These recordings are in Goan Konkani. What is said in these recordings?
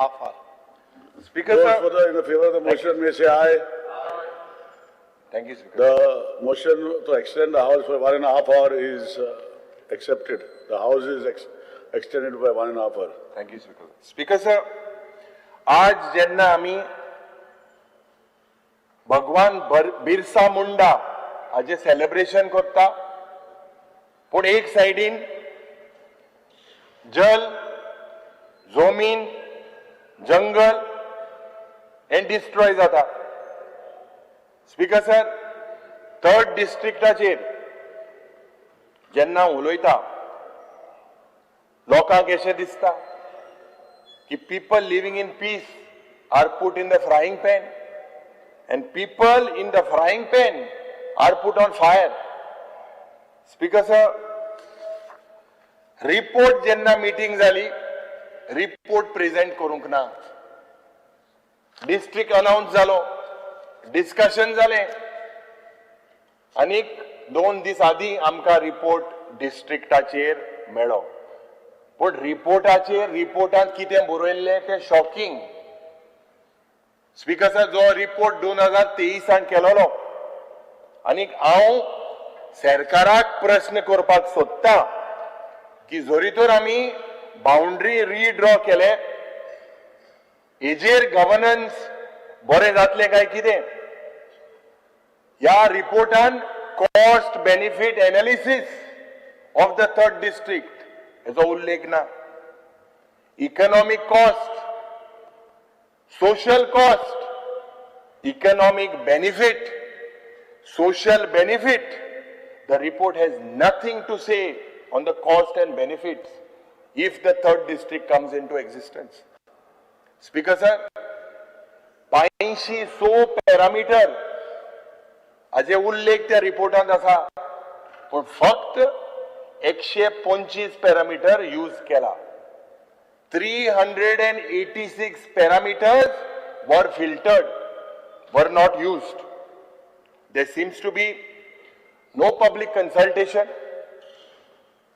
half hour. Speaker Those sir. for the, in the favor of the motion may say aye. Thank you, Speaker. The motion to extend the house for 1.5 hour is accepted. The house is extended by 1.5 hour. Thank you, Speaker. Speaker sir, आज जेन्ना आमी भगवान बिरसा मुंडा हाजें सेलिब्रेशन करता, पूण एक सायडीन जल, जमीन, जंगल हें डिस्ट्रॉय जाता. स्पीकर सर, थर्ड डिस्ट्रिक्टाचेर जेन्ना उलयता, लोकांक अशें दिसता की people living in peace are put in the frying pan and people in the frying pan are put on fire. Speaker sir, report जेन्ना मिटींग जाली, रिपोर्ट प्रेझेंट करूंक ना. डिस्ट्रिक्ट अनाउन्स जालो, डिस्कशन जालें आनीक 2 दीस आदीं आमकां रिपोर्ट डिस्ट्रिक्टाचेर मेळ्ळो. पूण रिपोर्टाचेर, रिपोर्टांत कितें बरयल्लें तें शॉकिंग. स्पीकर सर, जो रिपोर्ट 2023 केलोलो, आनीक हांव सरकाराक प्रश्न करपाक सोदता की जरी तर आमी बाउंड्री रिड्रॉ केले, हेजेर गव्हर्नन्स बरें जातलें काय कितें? ह्या रिपोर्टान cost benefit analysis of the third district हेचो उल्लेख ना. Economic cost, social cost, economic benefit, social benefit, the report has nothing to say on the cost and benefits if the third district comes into existence. Speaker sir, 85 parameter हाजे उल्लेख त्या रिपोर्टांत आसा, पूण फक्त 125 पॅरामीटर यूज केला. 386 parameters were filtered, were not used. There seems to be no public consultation,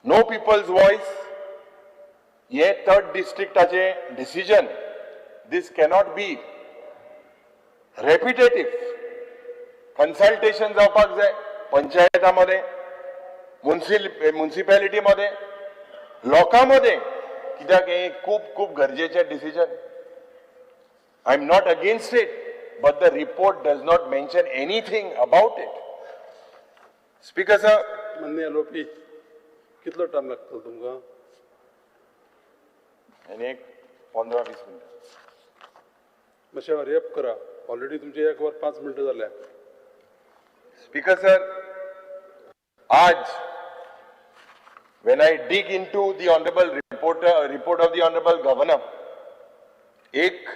no people's voice. हे third डिस्ट्रिक्टाचे decision, this cannot be repetitive. Consultation जावपाक जाय पंचायतामध्ये, मुन्सिपॅलिटीमध्ये, लोकां मदें, कित्याक हें खूब खूब गरजेचें decision. I am not against it, but the report does not mention anything about it. Speaker sir. माननीय एलओपी, कितलो टायम लागतलो तुमकां? आनी एक 15-20 मिनटां. मातशें हरी अप करा. ऑलरेडी तुमचे एक वर 5 मिनटां जाल्या. स्पीकर सर, आज when I dig into the honorable report of the honorable governor, एक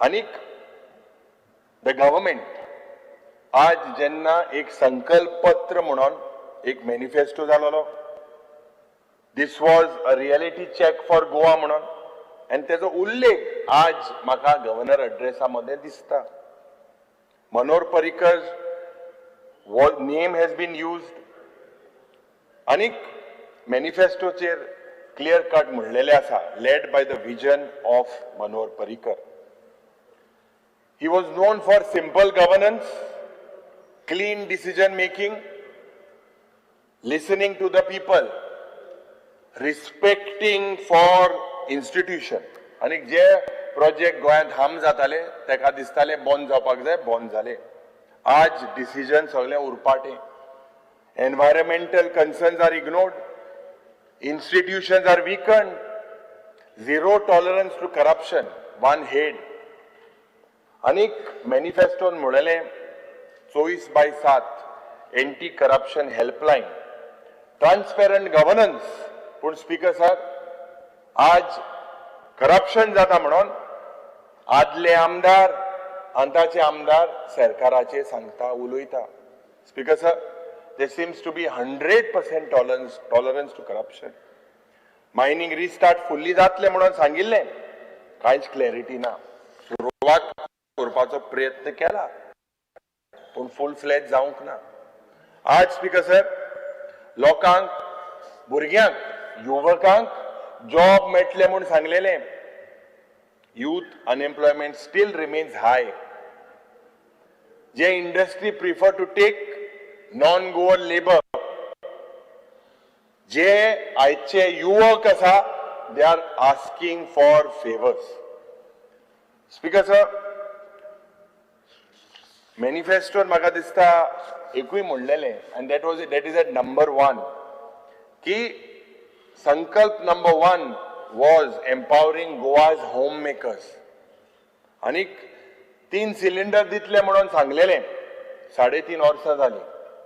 आनीक the government आज जेन्ना एक संकल्प पत्र म्हणून एक manifesto जालोलो, this was a reality check for Goa म्हणून, आनी तेजो उल्लेख आज म्हाका गव्हर्नर अड्रेसा मध्ये दिसता. Manohar Parrikar name has been used आनीक मॅनिफेस्टोचेर क्लियर कट म्हणलेलें आसा, led by the vision of Manohar Parrikar. He was known for simple governance, clean decision making, listening to the people, respecting for institution. आनी जे प्रोजेक्ट गोंयांत हार्म जाताले, तेका दिसताले बंद जावपाक जाय, बंद जाले. आज डिसिजन सगळे उरपाटे. Environmental concerns are ignored, institutions are weakened, zero tolerance to corruption, one head. आनीक मॅनिफेस्टोन म्हणलेलें 24/7 anti corruption helpline, transparent governance. पूण स्पीकर सर, आज करप्शन जाता म्हणून आदले आमदार, आतांचे आमदार सरकाराचे सांगता, उलयता. Speaker sir, there seems to be 100% tolerance to corruption. Mining restart fully जातले म्हणून सांगिल्लें, कांयच क्लॅरिटी ना. सुरवात करपाचो प्रयत्न केला, पूण फूल फ्लॅज जावंक ना. आज स्पीकर सर, लोकांक, भुरग्यांक, युवकांक जॉब मेळटले म्हूण सांगलेले. Youth unemployment still remains high. J industry prefer to take non Goan labour, जे आयचे युवक आसा, they are asking for favours. Speaker sir, मॅनिफेस्टोन म्हाका दिसता एकूय म्हणलेलें आनी that is at number one की संकल्प number one was empowering Goa's home makers. आनीक तीन सिलिंडर दितले म्हणून सांगलेले, 3.5 वर्सां जाली,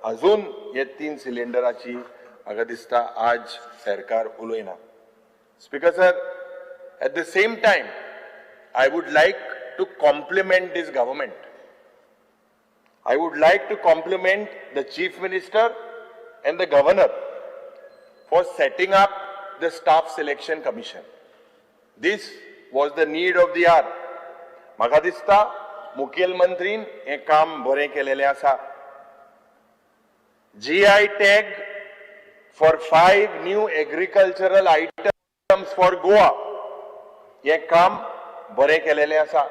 अजून हे तीन सिलिंडराची म्हाका दिसता आज सरकार उलयना. Speaker sir, at the same time I would like to compliment this government. I would like to compliment the Chief Minister and the Governor for setting up the Staff Selection Commission. This was the need of the hour. म्हाका दिसता मुखेलमंत्रीन हें काम बरें केलेलें आसा. GI tag for five new agricultural items for Goa, हें काम बरें केलेलें आसा.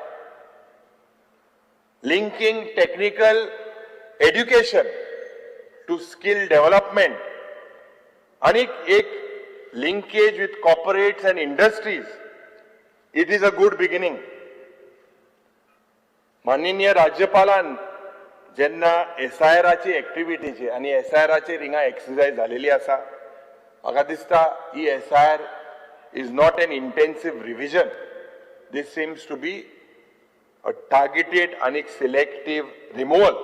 Linking technical education to skill development आणि एक linkage with corporates and industries, it is a good beginning. माननीय राज्यपालान जेन्ना एसआयआराची एक्टिविटीची आनी एसआयआराचेर हिंगा एक्सरसायज झालेली आसा, म्हाका दिसता ही SIR is not an intensive revision. This seems to be a targeted आनी सिलेक्टीव रिमुवल.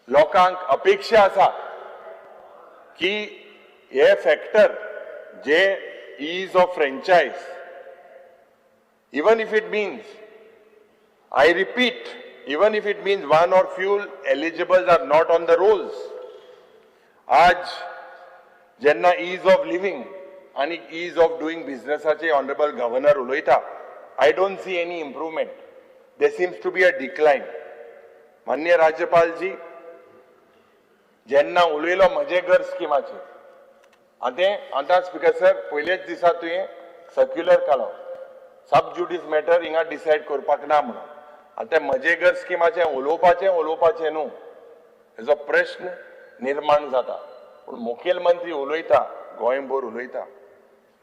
लोकांक अपेक्षा आसा की हे factor J ease of franchise, even if it means, I repeat, even if it means one or few eligibles are not on the rolls. आज जेन्ना ईज ऑफ लिव्हिंग आनी ईज ऑफ डुईंग बिझनेसाचे ऑनरेबल गव्हर्नर उलयता, I don't see any improvement. There seems to be a decline. मान्य राज्यपालजी, जेन्ना उलयलो म्हजें घर स्किमाचेर, आतां आतां स्पिकर सर, पयलेच दिसा तुवें सर्क्युलर काडलो, सब ज्युडीस मॅटर हिंगा डिसायड करपाक ना म्हणून. आतां म्हजें घर स्किमाचें उलोवपाचें उलोवपाचें न्हू, हेजो प्रश्न निर्माण जाता. पूण मुखेलमंत्री उलयता, गोंयभर उलयता.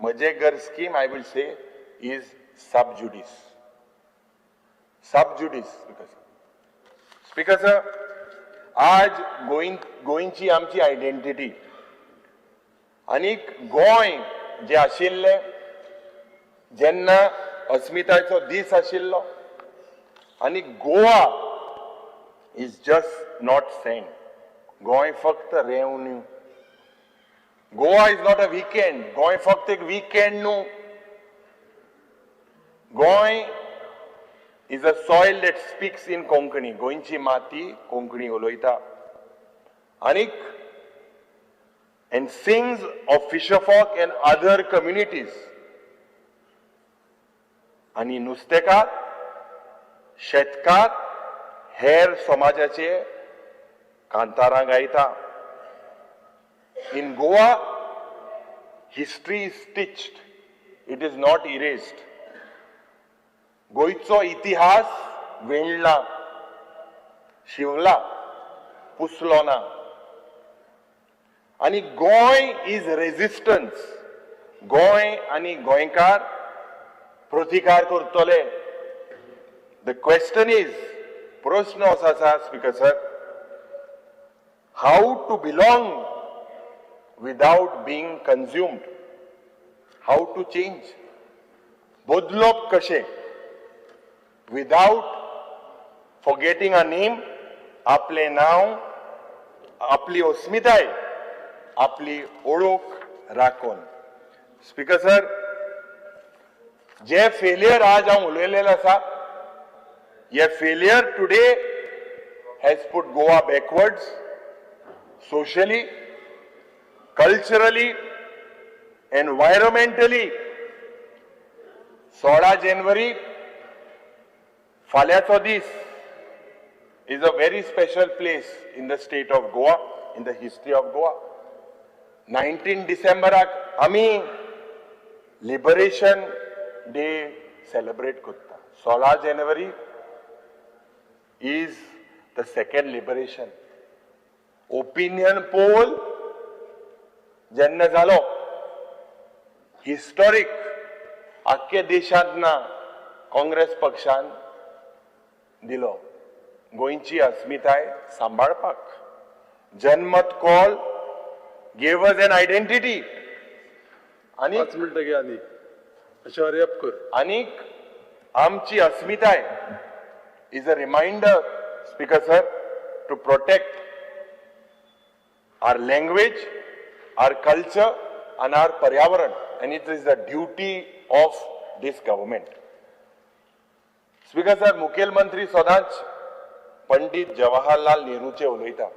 म्हजें घर scheme, I will say, is sub judice, sub judice. Speaker sir, आज गोंय, गोंयची आमची आयडेंटिटी आनीक गोंय जें आशिल्लें, जेन्ना अस्मितायेचो दीस आशिल्लो आनी Goa is just not sand. Goa फक्त रेंव न्हू. Goa is not a weekend. Goa फक्त एक विकेंड न्हू. Goa is a soil that speaks in Konkani. गोंयची माती कोंकणी उलयता आनीक and sings of fisherfolk and other communities. आनी नुस्तेकार, शेतकार, हेर समाजाचे कांतारां गायता. In Goa, history is stitched, it is not erased. गोंयचो इतिहास वेणला, शिवला, पुसलो ना. आनी गोंय is resistance. Goa आनी गोंयकार प्रतिकार करतले. The question is, प्रश्न असो आसा, Speaker sir, how to belong without being consumed, how to change, बदलप कशें विदाउट फॉरगेटिंग अ नेम, आपलें नांव, आपली अस्मिताय, आपली ओळख राखून. स्पीकर सर, जे फेलियर आज हांव उलयलेलें आसा, हे failure today has put Goa backwards socially, culturally, environmentally. 16 जानेवारी, फाल्यांचो दीस, is a very special place in the state of Goa, in the history of Goa. 19 डिसेंबराक आमी लिबरेशन डे सेलिब्रेट करता. 16 जानेवारी is the second liberation. Opinion poll जेन्ना जालो, हिस्टॉरीक, आख्खे देशांत ना काँग्रेस पक्षान दिलो गोंयची अस्मिताय सांबाळपाक. जनमत कौल gave us an identity आनी 5 मिनटां घे आनी मातशें हरी अप कर. आनीक आमची अस्मिताय is a reminder, Speaker sir, to protect our language, our culture and our पर्यावरण, and it is the duty of this government. Speaker sir, मुखेलमंत्री सदांच पंडित जवाहरलाल नेहरूचे उलयता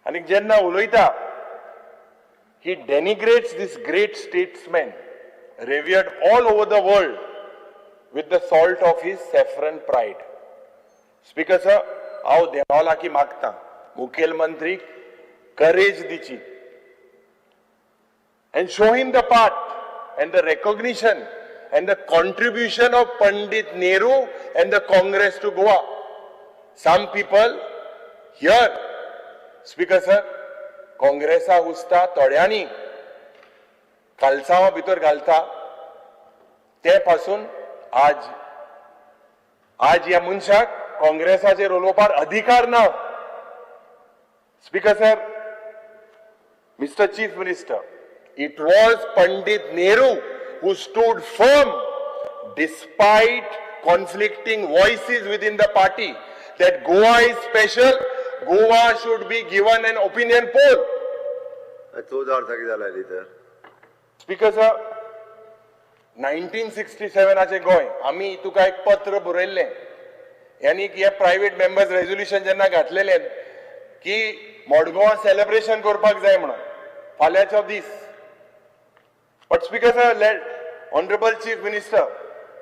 आनी जेन्ना उलयता, he denigrates this great statesman revered all over the world with the salt of his saffron pride. Speaker sir, हांव देवा लागीं मागता मुखेलमंत्री करेज दिची and show him the path and the recognition and the contribution of Pandit Nehru and the Congress to Goa. Some people here, Speaker sir, काँग्रेसा उस्ता थोड्यांनी कालसांवा भितर घालता. ते पासून आज ह्या मनशाक काँग्रेसाचेर उलोवपाक अधिकार ना. Speaker sir, Mister Chief Minister, it was Pandit Nehru who stood firm despite conflicting voices within the party that Goa is special, Goa should be given an opinion poll. 14 वर्सां कितें जालें तर? स्पीकर सर, 1967आचें गोंय, आमी तुका एक पत्र बरयल्लें आनी हे प्रायवेट मेंबर्स रेजोल्युशन जेन्ना घातलेलें की मडगांवां सेलिब्रेशन करपाक जाय म्हणून फाल्यांचो दीस. But Speaker sir, let Honourable Chief Minister,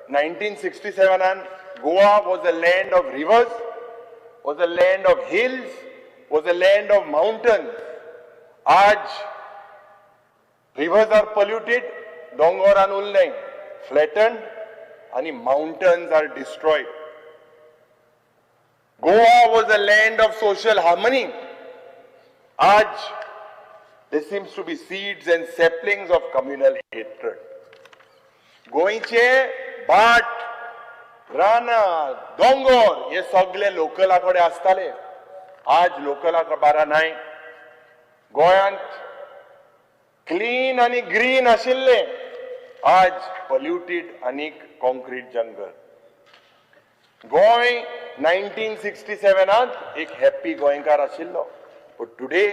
1967आन Goa was a land of rivers, was a land of hills, was a land of mountains. आज rivers are polluted, दोंगरान उरले flattened आणि mountains are destroyed. Goa was a land of social harmony. आज there seems to be seeds and saplings of communal hatred. गोंयचे भाट, रानां, दोंगर हे सगळे लोकला कडेन आसताले. आज लोकला बारा नाय. गोंयांत क्लीन आणि ग्रीन आशिल्ले, आज पॉल्युटेड आणि कॉन्क्रीट जंगल. गोंय 1967आंत एक हॅप्पी गोंयकार आशिल्लो, but today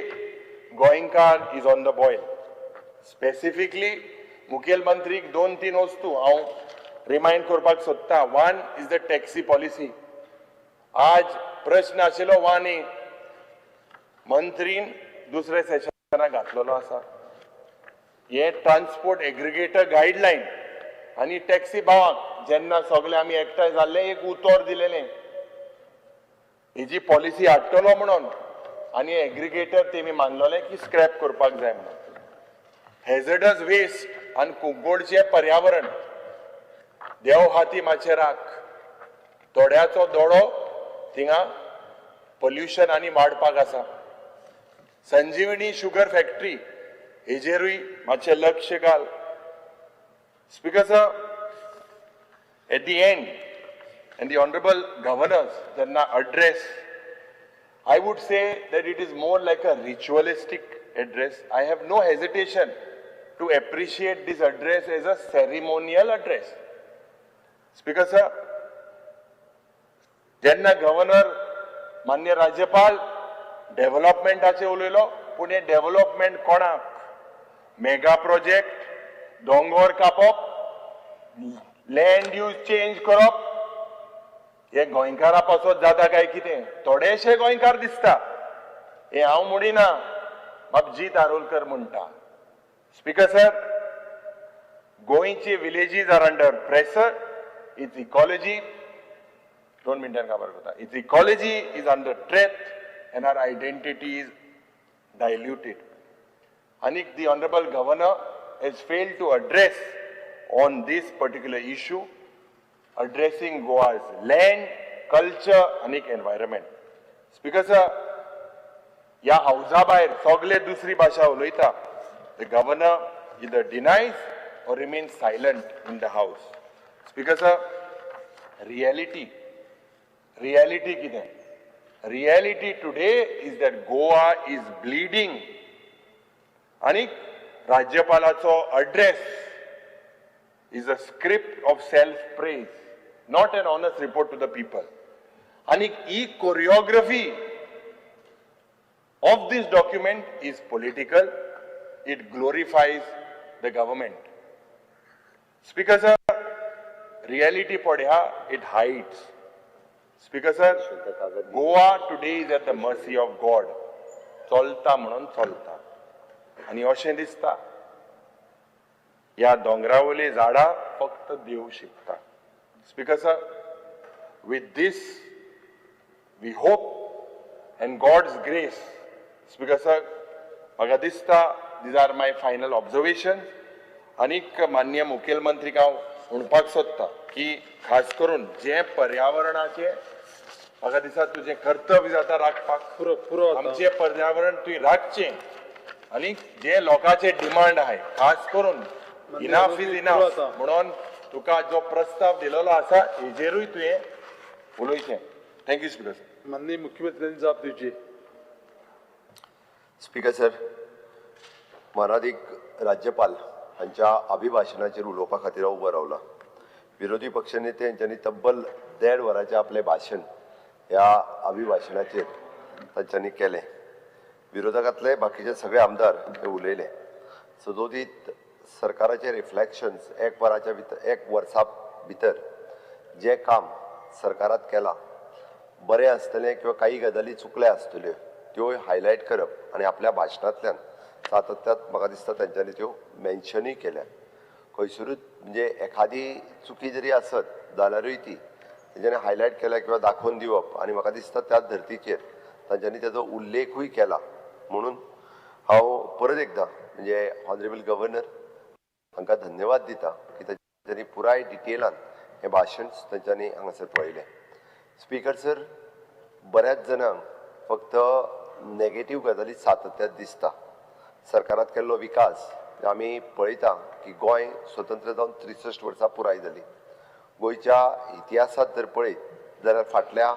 गोंयकार is on the boil. Specifically मुखेलमंत्रीक दोन तीन वस्तू हांव रिमायंड करपाक सोदता. One is the taxi policy. आज प्रश्न आशिल्लो वन ए, मंत्रीन दुसऱ्या सेशनाक घातलेलो आसा. हे ट्रान्सपोर्ट एग्रिगेटर गायडलायन आनी टॅक्सी भावांक जेन्ना सगळे आमी एकठांय जाल्ले, एक उतर दिलेलें हेजी पॉलिसी हाडटलो म्हणून आनी एग्रिगेटर तेमी मानलोले की स्क्रॅप करपाक जाय म्हणून. हेझर्डस वेस्ट आनी कुंकळचे पर्यावरण, देव हाती मातशें राख. थोड्याचो दोडो थिंगा पोल्युशन आनी वाडपाक आसा. संजीवनी शुगर फॅक्टरी हेजेरूय मातशें लक्ष घाल. Speaker sir, at the end, and the Honourable Governors जेन्ना address, I would say that it is more like a ritualistic address. I have no hesitation to appreciate this address as a ceremonial address. Speaker sir, जेन्ना गव्हर्नर, मान्य राज्यपाल डेव्हलपमेंटाचे उलयलो, पूण हे डेव्हलपमेंट कोणाक? मेगा प्रोजेक्ट, दोंगोर कापप, लँड यूज चेंज करप, हे गोंयकारा पासत जाता काय कितें? थोडेशे गोंयकार दिसता. हे हांव म्हणिना, बाब जीत आरोलकर म्हणटा. स्पीकर सर, गोंयचे villages are under pressure, its ecology, 2 मिनटां काबार करता, its ecology is under threat and our identity is diluted. आनीक the Honourable Governor has failed to address on this particular issue addressing Goa's land, culture आनी एनवायरमेंट. स्पीकर सर, ह्या हावजा भायर सगळे दुसरी भाशा उलयता. The governor either denies or remain silent in the house. Speaker sir, reality, reality कितें? Reality today is that Goa is bleeding. आनी राज्यपालाचो address is a script of self praise, not an honest report to the people. आणि ही choreography of this document is political. It glorifies the government. Speaker sir, reality पड्या it hides. Speaker sir, Goa today is at the mercy of God. चलता म्हणून चलता आनी अशें दिसता ह्या दोंगरा वयलीं झाडां फक्त देव शिकता. Speaker sir, with this we hope and God's grace, Speaker sir, म्हाका दिसता these are my final observation. आनीक माननीय मुखेलमंत्रीक हांव म्हणपाक सोदता की खास करून जें पर्यावरणाचें म्हाका दिसता तुजें कर्तव्य जाता राखपाक. पुरो, पुरो आतां. आमचें पर्यावरण तुवें राखचें आनी जे लोकांचे डिमांड आहाय, खास करून इनाफ is पुरो इनाफ आतां. म्हणून तुका जो प्रस्ताव दिलेलो आसा हेजेरूय तुवें उलोवचें. Thank you, speaker sir. माननीय मुख्यमंत्र्यांनी जाप दिवची. स्पीकर सर, मानादीक राज्यपाल हांच्या अभिभाशणाचेर उलोवपा खातीर हांव उबो रावला. विरोधी पक्षनेते यांच्यांनी तब्बल देड वरांचें आपलें भाशण ह्या अभिभाशणाचेर तांच्यांनी केलें. विरोधकांतले बाकीचे सगळे आमदार हे उलयले. सदोदीत सरकाराचे रिफ्लेक्शन्स एक वराच्या भितर, एक वर्सा भितर जें काम सरकारात केलां बरें आसतलें किंवा काही गजाली चुकल्या आसतल्यो, त्योय हायलायट करप आनी आपल्या भाशणांतल्यान सातत्यात म्हाका दिसता तेंच्यांनी त्यो मेन्शनूय केल्या. खंयसरूच म्हणजे एखादी चुकी जरी आसत जाल्यारूय ती तेंच्यांनी हायलायट केल्या किंवा दाखोवन दिवप आनी म्हाका दिसता त्याच धर्तीचेर तांच्यांनी तेजो उल्लेखूय केला. म्हणून हांव परत एकदां म्हणजे ऑनरेबल गव्हर्नर हांकां धन्यवाद दिता की तांच्यांनी पुराय डिटेलान हें भाशण तांच्यांनी हांगासर पळयलें. स्पीकर सर, बऱ्याच जाणांक फक्त नेगेटीव गजाली सातत्यात दिसता. सरकारात केल्लो विकास आमी पळयता की गोंय स्वतंत्र जावन 63 वर्सां पुराय जाली. गोंयच्या इतिहासांत जर पळयत जाल्यार फाटल्या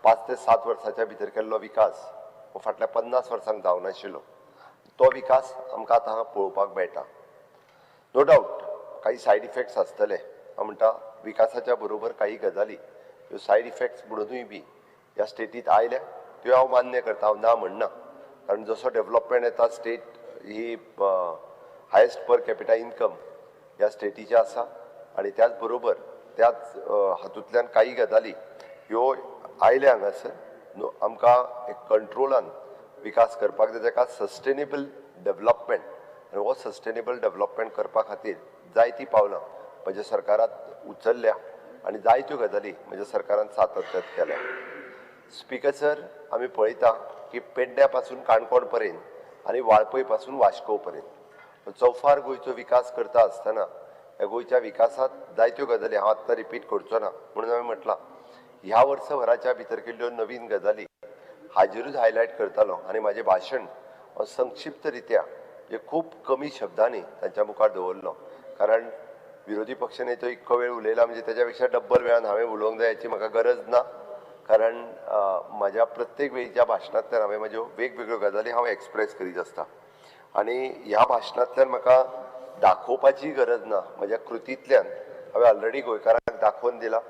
5 ते 7 वर्साच्या भितर केल्लो विकास हो फाटल्या 50 वर्सांक जावनाशिल्लो. तो विकास आमकां आतां पळोवपाक मेळटा. नो डावट काही सायड इफेक्ट्स आसतले. हांव म्हणटा, विकासाच्या बरोबर काही गजाली ह्यो सायड इफेक्ट्स म्हणुनूय बी ह्या स्टेटीत आयल्या, त्यो हांव मान्य करता, हांव ना म्हणना. कारण जसो डेवलपमेंट येता, स्टेट ही हायस्ट पर कॅपिटा इन्कम ह्या स्टेटीचें आसा आनी त्याच बरोबर त्याच हातूंतल्यान काही गजाली ह्यो आयल्या हांगासर. न्हू, आमकां एक कंट्रोलान विकास करपाक जाय, ताका सस्टेनेबल डेवलपमेंट, आनी हो सस्टेनेबल डेवलपमेंट करपा खातीर जायतीं पावलां म्हज्या सरकारात उचलल्या आनी जायत्यो गजाली म्हज्या सरकारान सातत्यात केल्या. स्पीकर सर, आमी पळयता की पेडण्या पासून काणकोण पर्यंत आनी वाळपय पासून वास्को पर्यंत चौफार गोंयचो विकास करता आसतना ह्या गोंयच्या विकासांत जायत्यो गजाली हांव आत्तां रिपीट करचो ना. म्हणून हांवें म्हटलां, ह्या वर्सभराच्या भितर केल्ल्यो नवीन गजाली हाजेरूच हायलायट करतालो आनी म्हाजें भाशण हांव संक्षिप्त रित्या, म्हणजे खूब कमी शब्दांनी तांच्या मुखार दवरलो. कारण विरोधी पक्षनेतो इतको वेळ उलयला, म्हणजे तेज्या पेक्षा डब्बल वेळान हांवें उलोवंक जाय हाची म्हाका गरज ना. कारण म्हाज्या प्रत्येक वेळच्या भाशणांतल्यान हांवें म्हाज्यो वेगवेगळ्यो गजाली हांव एक्सप्रेस करीत आसता आनी ह्या भाशणांतल्यान म्हाका दाखोवपाची गरज ना. म्हज्या कृतींतल्यान हांवें ऑलरेडी गोंयकारांक दाखोवन दिलां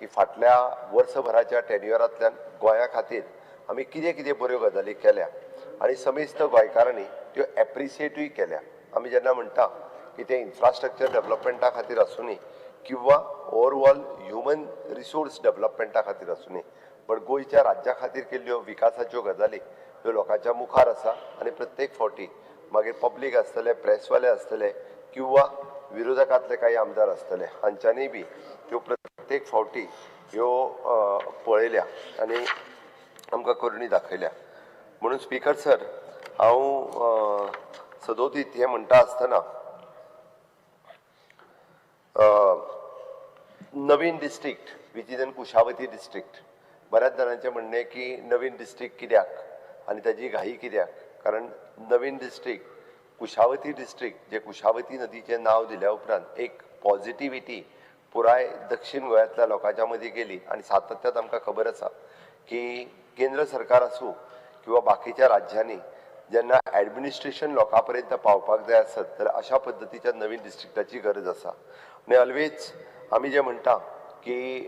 की फाटल्या वर्सभराच्या टेन्युअरांतल्यान गोंया खातीर आमी कितें कितें बऱ्यो गजाली केल्या आनी समेस्त गोंयकारांनी त्यो एप्रिसिएटूय केल्या. आमी जेन्ना म्हणटा की तें इन्फ्रास्ट्रक्चर डेवलपमेंटा खातीर आसुनी किंवा ओवरऑल ह्युमन रिसोर्स डेवलपमेंटा खातीर आसुनी, बट गोंयच्या राज्या खातीर केल्ल्यो विकासाच्यो गजाली ह्यो लोकांच्या मुखार आसा. आनी प्रत्येक फावटी मागीर पब्लीक आसतले, प्रेसवाले आसतले किंवा विरोधकांतले काही आमदार आसतले, हांच्यांनी बी त्यो प्रत्येक फावटी ह्यो पळयल्या आनी आमकां करणी दाखयल्या. म्हणून स्पीकर सर, हांव सदोदीत हें म्हणटा आसतना नवीन district which is an Kushavati district. बऱ्याच जाणांचें म्हणणें की नवीन डिस्ट्रिक्ट कित्याक आनी ताजी घाई कित्याक, कारण नवीन डिस्ट्रिक्ट कुशावती डिस्ट्रिक्ट जे कुशावती नदीचें नांव दिल्या उपरांत एक पॉजिटिविटी पुराय दक्षीण गोंयांतल्या लोकांच्या मदीं गेली आनी सातत्यात आमकां खबर आसा की केंद्र सरकार आसूं किंवा बाकीच्या राज्यांनी जेन्ना एडमिनिस्ट्रेशन लोकां पर्यंत पावपाक जाय आसत जाल्यार अशा पद्दतीच्या नवीन डिस्ट्रिक्टाची गरज आसा. आनी ऑलवेज आमी जें म्हणटा की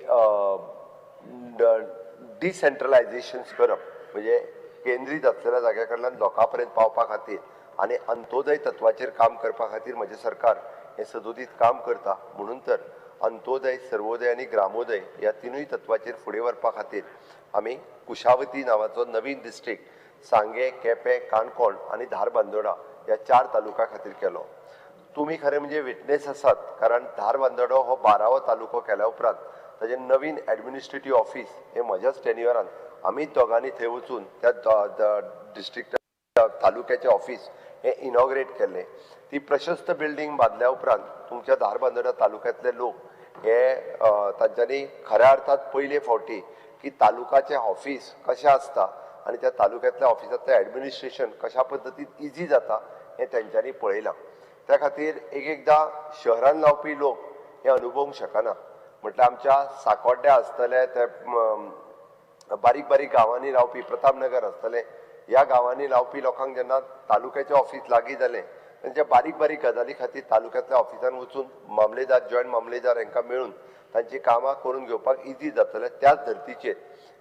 डिसेंट्रलायजेशन करप म्हणजे केंद्रीत आसलेल्या जाग्या कडल्यान लोकां पर्यंत पावपा खातीर आनी अंत्योदय तत्वाचेर काम करपा खातीर म्हजें सरकार हें सदोदीत काम करता. म्हणून तर अंत्योदय, सर्वोदय आनी ग्रामोदय ह्या तिनूय तत्वाचेर फुडें व्हरपा खातीर आमी कुशावती नांवाचो नवीन डिस्ट्रिक्ट सांगें, केपें, काणकोण आनी धारबांदोडा ह्या 4 तालुक्या खातीर केलो. तुमी खरें म्हणजे विटनेस आसात, कारण धारबांदोडो हो 12वो तालुको केल्या उपरांत ताजें नवीन एडमिनिस्ट्रेटीव ऑफीस हें म्हज्याच टेन्युअरान आमी दोगांनी थंय वचून त्या डिस्ट्रिक्ट तालुक्याचें ऑफीस हें इनॉग्रेट केल्लें. ती प्रशस्त बिल्डींग बांदल्या उपरांत तुमच्या धारबांदोडा तालुक्यांतले लोक हे तांच्यांनी खऱ्या अर्थात पयले फावटी की तालुकाचें ऑफीस कशें आसता आनी त्या तालुक्यांतल्या ऑफिसांतलें एडमिनिस्ट्रेशन कशा पद्दतीन इजी जाता हें तेंच्यांनी पळयलां. त्या खातीर एक एकदां शहरान रावपी लोक हें अनुभवूंक शकना. म्हटल्यार आमच्या साकोड्ड्या आसतले, ते बारीक बारीक गांवांनी रावपी, प्रतापनगर आसतलें, ह्या गांवांनी रावपी लोकांक जेन्ना तालुक्याचें ऑफीस लागीं जालें तेंच्या बारीक बारीक गजाली खातीर तालुक्यांतल्या ऑफिसान वचून मामलेदार, जॉयंट मामलेदार हांकां मेळून तांची कामां करून घेवपाक इजी जातलें. त्याच धर्तीचेर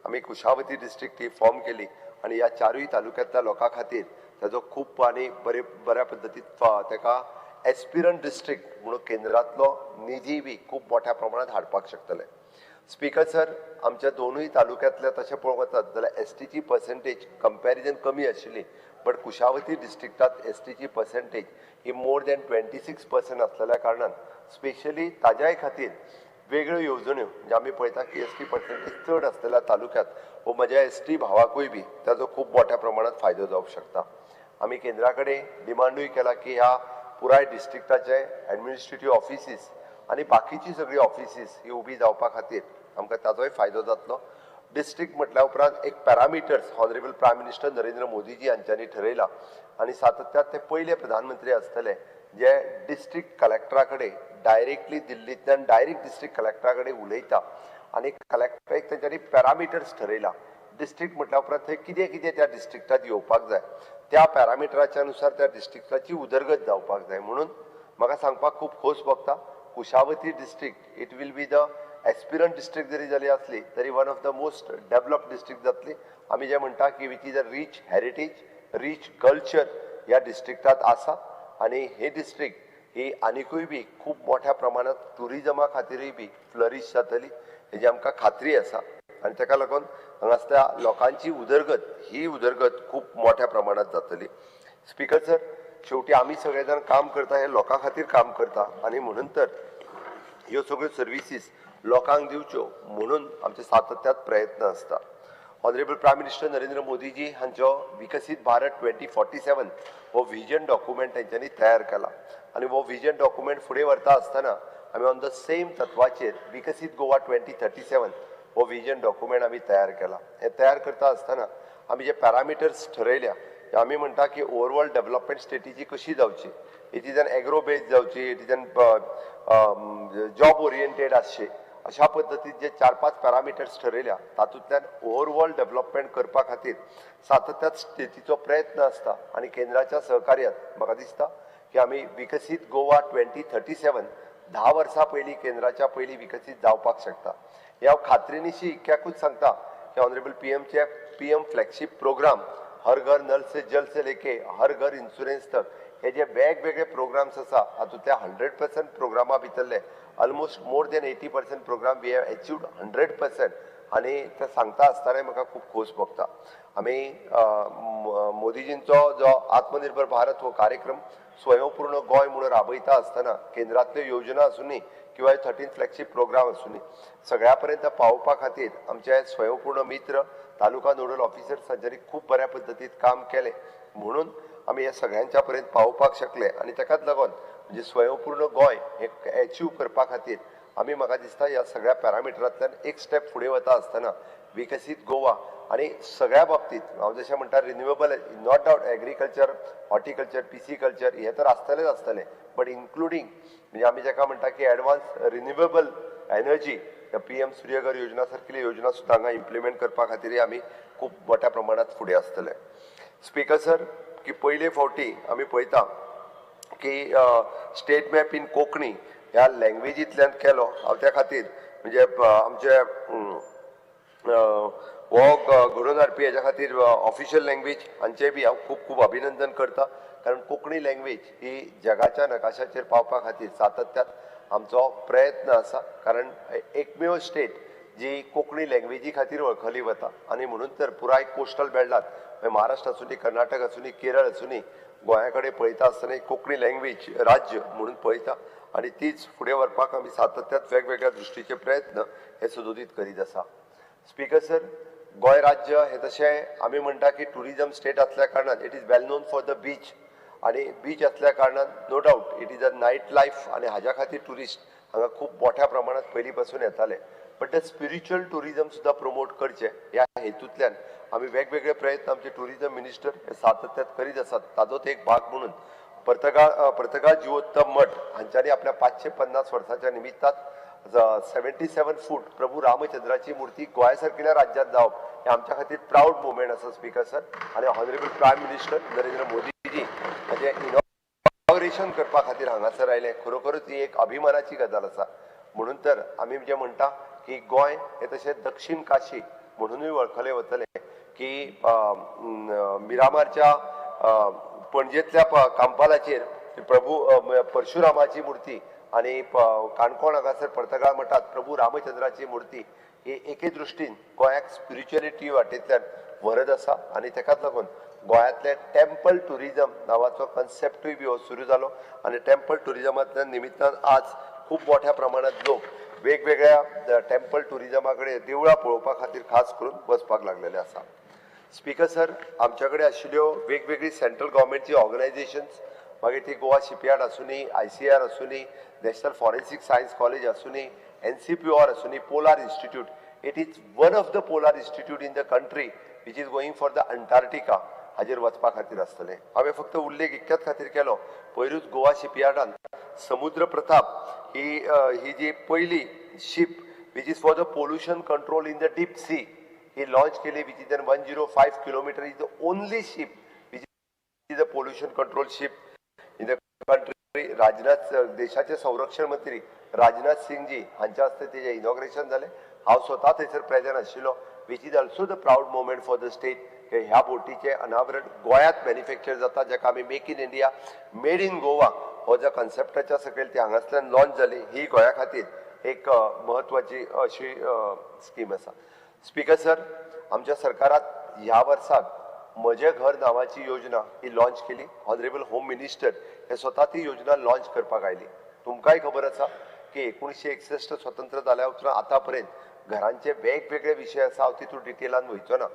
आमी कुशावती डिस्ट्रिक्ट ही फॉर्म केली आनी ह्या 4 तालुक्यांतल्या लोकां खातीर ताजो खूब आनी बरे बऱ्या पद्दतीन ताका एस्पिरंट डिस्ट्रिक्ट म्हणून केंद्रांतलो निधी बी खूब मोठ्या प्रमाणांत हाडपाक शकतले. स्पीकर सर, आमच्या 2 तालुक्यांतल्या तशें पळोवंक वचत जाल्यार एसटीची पर्सेंटेज कंपॅरिजन कमी आशिल्ली, बट कुशावती डिस्ट्रिक्टांत एसटीची पर्सेंटेज ही मोर दॅन 26% आसलेल्या कारणान स्पेशली ताज्याय खातीर वेगळ्यो येवजण्यो म्हणजे आमी पळयता की एसटी पर्सेंटेज चड आसलेल्या तालुक्यांत हो म्हज्या एसटी भावाकूय बी ताजो खूब मोठ्या प्रमाणांत फायदो जावंक शकता. आमी केंद्रा कडेन डिमांडूय केला की ह्या पुराय डिस्ट्रिक्टाचे एडमिनिस्ट्रेटीव ऑफिसीस आनी बाकीची सगळी ऑफिसीस ही उबी जावपा खातीर आमकां ताजोय फायदो जातलो. डिस्ट्रिक्ट म्हटल्या उपरांत एक parameters honourable prime minister Narendra Modiji हांच्यांनी ठरयला आनी सातत्यात ते पयले प्रधानमंत्री आसतले जे डिस्ट्रिक्ट कलेक्टरा कडेन डायरेक्टली दिल्लींतल्यान डायरेक्ट डिस्ट्रिक्ट कलेक्टरा कडेन उलयता आनी कलेक्टराक तेंच्यांनी पॅरामिटर्स ठरयला. डिस्ट्रिक्ट म्हटल्या उपरांत थंय कितें कितें त्या डिस्ट्रिक्टात येवपाक जाय त्या पॅरामिटराच्या नुसार त्या डिस्ट्रिक्टाची उदरगत जावपाक जाय. म्हणून म्हाका सांगपाक खूब खोस भोगता, Kushavati district it will be the aspirant district जरी जाली आसली तरी one of the most developed district जातली. आमी जें म्हणटा की which is a rich heritage, rich culture ह्या डिस्ट्रिक्टात आसा आनी हे डिस्ट्रिक्ट ही आनिकूय बी खूब मोठ्या प्रमाणात ट्युरिजमा खातीरूय बी फ्लरीश जातली हेजी आमकां खात्री आसा आनी ताका लागून हांगासल्या लोकांची उदरगत ही उदरगत खूब मोठ्या प्रमाणात जातली. स्पीकर सर, शेवटी आमी सगळे जाण काम करता हे लोकां खातीर काम करता आनी म्हणून तर ह्यो सगळ्यो सर्विसीस लोकांक दिवच्यो म्हणून आमचे सातत्यात प्रयत्न आसता. Honourable prime minister Narendra Modiji हांचो विकसीत भारत 2047 हो विजन डॉक्युमेंट तेंच्यांनी तयार केला आनी हो विजन डॉक्युमेंट फुडें व्हरता आसतना आमी ऑन the same तत्वाचेर विकसीत गोवा 2037 हो विजन डॉक्युमेंट आमी तयार केला. हें तयार करता आसतना आमी जे पॅरामिटर्स ठरयल्या, आमी म्हणटा की ओवरऑल डेव्हलपमेंट स्ट्रेटेजी कशी जावची, it is an agro based जावची, it is an job oriented आसची, अशा पद्दतीन जे 4-5 पॅरामिटर्स ठरयल्या तातूंतल्यान ओवरऑल डेव्हलपमेंट करपा खातीर सातत्यात स्टेटीचो प्रयत्न आसता आनी केंद्राच्या सहकार्यात म्हाका दिसता की आमी विकसीत गोवा 2037 10 वर्सां पयलीं केंद्राच्या पयलीं विकसीत जावपाक शकता. हे हांव खात्रीनिशी इतक्याकूच सांगता की ऑनरेबल पीएमचे पीएम फ्लॅगशीप प्रोग्राम हर घर नल से जल से लेके हर घर इन्शुरन्स तक हे जे वेगवेगळे प्रोग्राम्स आसा हातूंतल्या 100% प्रोग्रामा भितरले almost more than 80% program we have achieved 100% आनी ते सांगता आसतनाय म्हाका खूब खोस भोगता. आमी मोदीजींचो जो आत्मनिर्भर भारत हो कार्यक्रम स्वयंपूर्ण गोंय म्हणून राबयता आसतना केंद्रांतल्यो योजना आसूनी किंवा 13 फ्लॅगशीप प्रोग्राम आसूनी सगळ्या पर्यंत पावोवपा खातीर आमचे स्वयंपूर्ण मित्र तालुका नोडल ऑफिसर्स हांच्यांनी खूब बऱ्या पद्दतीन काम केलें म्हणून आमी हे सगळ्यांच्या पर्यंत पावोवपाक शकले आनी ताकाच लागून म्हणजे स्वयंपूर्ण गोंय हें एचीव करपा खातीर आमी म्हाका दिसता ह्या सगळ्या पॅरामिटरांतल्यान एक स्टेप फुडें वता आसतना विकसीत गोवा आनी सगळ्या बाबतीत हांव जशें म्हणटा, renewable, not doubt, agriculture, horticulture, pisciculture हे तर आसतलेच आसतले, बट इन्क्लुडींग म्हणजे आमी जाका म्हणटा की advance renewable energy, PM Surya Ghar योजना सारकिल्ली योजना सुद्दां हांगा इम्प्लिमेंट करपा खातीरय आमी खूब मोठ्या प्रमाणात फुडें आसतले. स्पीकर सर, की पयले फावटी आमी पळयता की स्टेट मॅप इन कोंकणी ह्या लँग्वेजींतल्यान केलो. हांव त्या खातीर म्हणजे आमचे हो घडोवन हाडपी हेज्या खातीर ऑफिशियल लँग्वेज हांचें बी हांव खूब खूब अभिनंदन करता, कारण कोंकणी लँग्वेज ही जगाच्या नकाशाचेर पावपा खातीर सातत्यान आमचो प्रयत्न आसा, कारण एकमेव स्टेट जी कोंकणी लँग्वेजी खातीर वळखली वता. आनी म्हणून तर पुराय कोस्टल बेल्टात, महाराष्ट्र आसूं, कर्नाटक आसूं, केरळ आसूं, गोंया कडेन पळयता आसतना एक कोंकणी लँग्वेज राज्य म्हणून पळयता आनी तीच फुडें व्हरपाक आमी सातत्यान वेगवेगळ्या दृश्टीचे प्रयत्न हे सदोदीत करीत आसा. स्पीकर सर, गोंय राज्य हे तशें आमी म्हणटा की टुरिजम स्टेट आसल्या कारणान it is well known for the beach आनी बीच आसल्या कारणान no doubt it is a night life आनी हाज्या खातीर ट्युरिस्ट हांगा खूब मोठ्या प्रमाणात पयलीं पासून येताले, बट the spiritual tourism सुद्दां प्रमोट करचें ह्या हेतूंतल्यान आमी वेगवेगळे प्रयत्न आमचे टुरिजम मिनिस्टर हे सातत्यान करीत आसात. ताजोच एक भाग म्हणून पर्तगाळ जिवोत्तम मठ हांच्यांनी आपल्या 550 वर्साच्या निमित्तान 77 फूट प्रभू रामचंद्राची मूर्ती गोंया सारकिल्या राज्यांत जावप हें आमच्या खातीर प्रावड मुवमेंट आसा, स्पीकर सर. आनी ऑनरेबल प्रायम मिनिस्टर नरेंद्र मोदीजी हाजें इनॉग्रेशन करपा खातीर हांगासर आयले. खरोखरूच ही एक अभिमानाची गजाल आसा. म्हणून तर आमी जे म्हणटा की गोंय हें तशें दक्षीण काशी म्हणुनूय वळखले वतले, की मिरामारच्या पणजेंतल्या कांपालाचेर प्रभू परशुरामाची मूर्ती आनी काणकोण हांगासर पर्तगाळ मठात प्रभू रामचंद्राची मूर्ती ही एके दृश्टीन गोंयाक स्पिरिच्युअलिटी वाटेंतल्यान व्हरत आसा. आनी तेकाच लागून गोंयांतले टेम्पल टुरिजम नांवाचो कन्सेप्टूय बी हो सुरू जालो आनी टेम्पल टुरिजमांतल्यान निमित्तान आज खूब मोठ्या प्रमाणात लोक वेगवेगळ्या टेम्पल टुरिजमा कडेन, देवळां पळोवपा खातीर खास करून वचपाक लागलेले आसा. स्पीकर सर, आमच्या कडेन आशिल्ल्यो वेगवेगळी सेंट्रल गव्हर्मेंटची ऑर्गनायझेशन्स, मागीर ती गोवा शिपयार्ड आसूनी, आयसीएआर आसूनी, नॅशनल फॉरेन्सिक सायन्स कॉलेज आसूनी, एनसीपीओआर आसूनी, polar institute, it is one of the polar institute in the country which is going for the Antarctica हाजेर वचपा खातीर आसतलें. हांवें फक्त उल्लेख इतक्याच खातीर केलो, पयरूच गोवा शिपयार्डान समुद्र प्रताप ही जी पयली ship which is for the pollution control in the deep sea he launch केली, which is an 105 kilometer, is the only ship which is a pollution control ship in the country. Rajnath, देशाचे संरक्षण मंत्री राजनाथ सिंगजी हांच्या हस्ते तेजें इनॉग्रेशन जालें. हांव स्वता थंयसर प्रेजंट आशिल्लो, which is also the proud moment for the state. ह्या बोटीचें अनावरण गोंयांत मॅन्युफॅक्चर जाता, जाका आमी Make in India, Made in Goa हो ज्या कन्सेप्टाच्या सकयल ती हांगासल्यान लॉन्च जाली, ही गोंया खातीर एक म्हत्वाची अशी स्कीम आसा. स्पीकर सर, आमच्या सरकारात ह्या वर्साक म्हजें घर नांवाची योजना ही लॉन्च केली. ऑनरेबल होम मिनिस्टर हे स्वता ती योजना लॉन्च करपाक आयली. तुमकांय खबर आसा की 1961 स्वतंत्र जाल्या उपरांत आतां पर्यंत घरांचे वेगवेगळे विशय आसा. हांव तितून डिटेलान वयचो ना,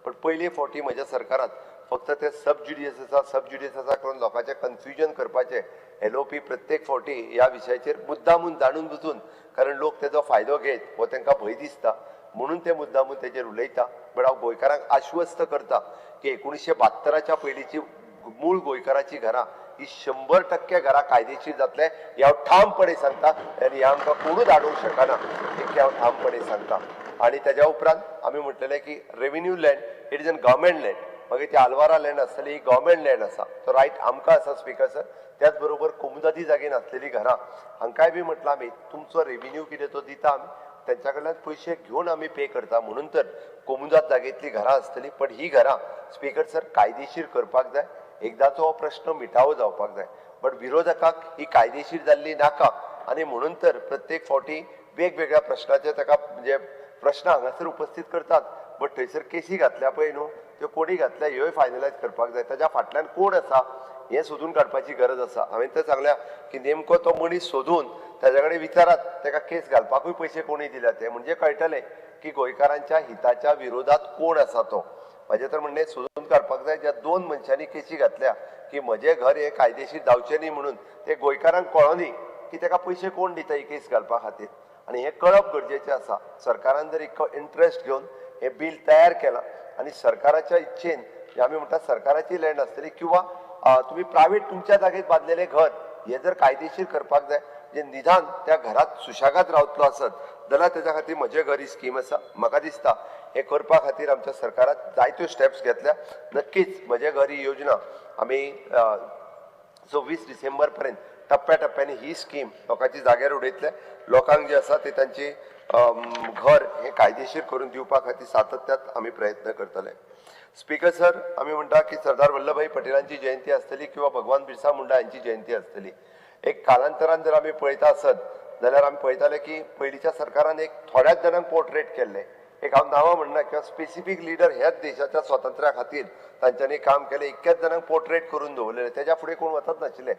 पण पयले फावटी म्हज्या सरकारात फक्त ते सब ज्युडिस आसा, सब ज्युडिस आसा करून लोकांचें कन्फ्युजन करपाचें एलओपी प्रत्येक फावटी ह्या विशयाचेर मुद्दामून जाणून बुजून, कारण लोक तेजो फायदो घेत हो तांकां भंय दिसता म्हणून ते मुद्दामून तेजेर उलयता. बट हांव गोंयकारांक आश्वस्त करता की 1972च्या पयलींची मूळ गोंयकाराची घरां ही 100% घरां कायदेशीर जातले हे हांव ठामपणे सांगता आनी हे आमकां कोणूच आडोवंक शकना इतकें हांव ठामपणे सांगता. आनी तेज्या उपरांत आमी म्हटलेलें की revenue land, it is an government land. मागीर ती आलवारा लँड आसतली, ही गव्हर्मेंट लँड आसा, तो रायट आमकां आसा, स्पीकर सर. त्याच बरोबर कोमुदादी जागेन आसलेली घरां हांकांय बी म्हटलां आमी, तुमचो रेव्हेन्यू कितें तो दिता आमी, तेंच्या कडल्यान पयशे घेवन आमी पे करता. म्हणून तर कोमुदाद जागेंतली घरां आसतली, पण ही घरां, स्पीकर सर, कायदेशीर करपाक जाय. एकदाचो हो प्रश्न मिटावो जावपाक जाय. बट विरोधकाक ही कायदेशीर जाल्ली नाका आनी म्हणून तर प्रत्येक फावटी वेगवेगळ्या प्रश्नाचे ताका म्हणजे प्रश्न हांगासर उपस्थित करतात. बट थंयसर केसी घातल्या पळय न्हू, त्यो कोणी घातल्या ह्योय फायनलायज करपाक जाय. ताच्या फाटल्यान कोण आसा हें सोदून काडपाची गरज आसा. हांवें तर सांगल्या की नेमको तो मनीस सोदून ताच्या कडेन विचारात, ताका केस घालपाकूय पयशे कोणी दिल्या ते, म्हणजे कळटलें की गोंयकारांच्या हिताच्या विरोधात कोण आसा तो. म्हाजें तर म्हणणें सोदून काडपाक जाय. ज्या दोन मनशांनी केशी घातल्या की म्हजें घर हें कायदेशीर जावचें न्ही म्हणून, ते गोंयकारांक कळो न्ही की ताका पयशे कोण दिता ही केस घालपा खातीर आनी हें कळप गरजेचें आसा. सरकारान जर इतको इंट्रस्ट घेवन हें बील तयार केलां आनी सरकाराच्या इच्छेन, म्हणजे आमी म्हणटा सरकाराची लँड आसतली किंवा तुमी प्रायवेट तुमच्या जागेत बांदलेलें घर हें जर कायदेशीर करपाक जाय, म्हणजे निदान त्या घरात सुशेगाद रावतलो आसत जाल्यार तेज्या खातीर म्हजें घर ही स्कीम आसा. म्हाका दिसता हें करपा खातीर आमच्या सरकारान जायत्यो स्टेप्स घेतल्या. नक्कीच म्हजें घर ही योजना आमी 26 डिसेंबर पर्यंत टप्प्या टप्प्यानी ही स्कीम लोकांची जाग्यार उडयतले. लोकांक जे आसा ते तांची घर हें कायदेशीर करून दिवपा खातीर सातत्यात आमी प्रयत्न करतले. स्पीकर सर, आमी म्हणटा की सरदार वल्लभभाई पटेलांची जयंती आसतली किंवा भगवान बिरसा मुंडा हांची जयंती आसतली, एक कालांतरान जर आमी पळयता आसत जाल्यार आमी पळयताले की पयलींच्या सरकारान एक थोड्याच जाणांक पोर्ट्रेट केल्ले. एक हांव नांवां म्हणना किंवा स्पेसिफीक लिडर ह्याच देशाच्या स्वातंत्र्या खातीर तांच्यांनी काम केलें, इतक्याच जाणांक पोर्ट्रेट करून दवरलेले, तेज्या फुडें कोण वचत नाशिल्ले.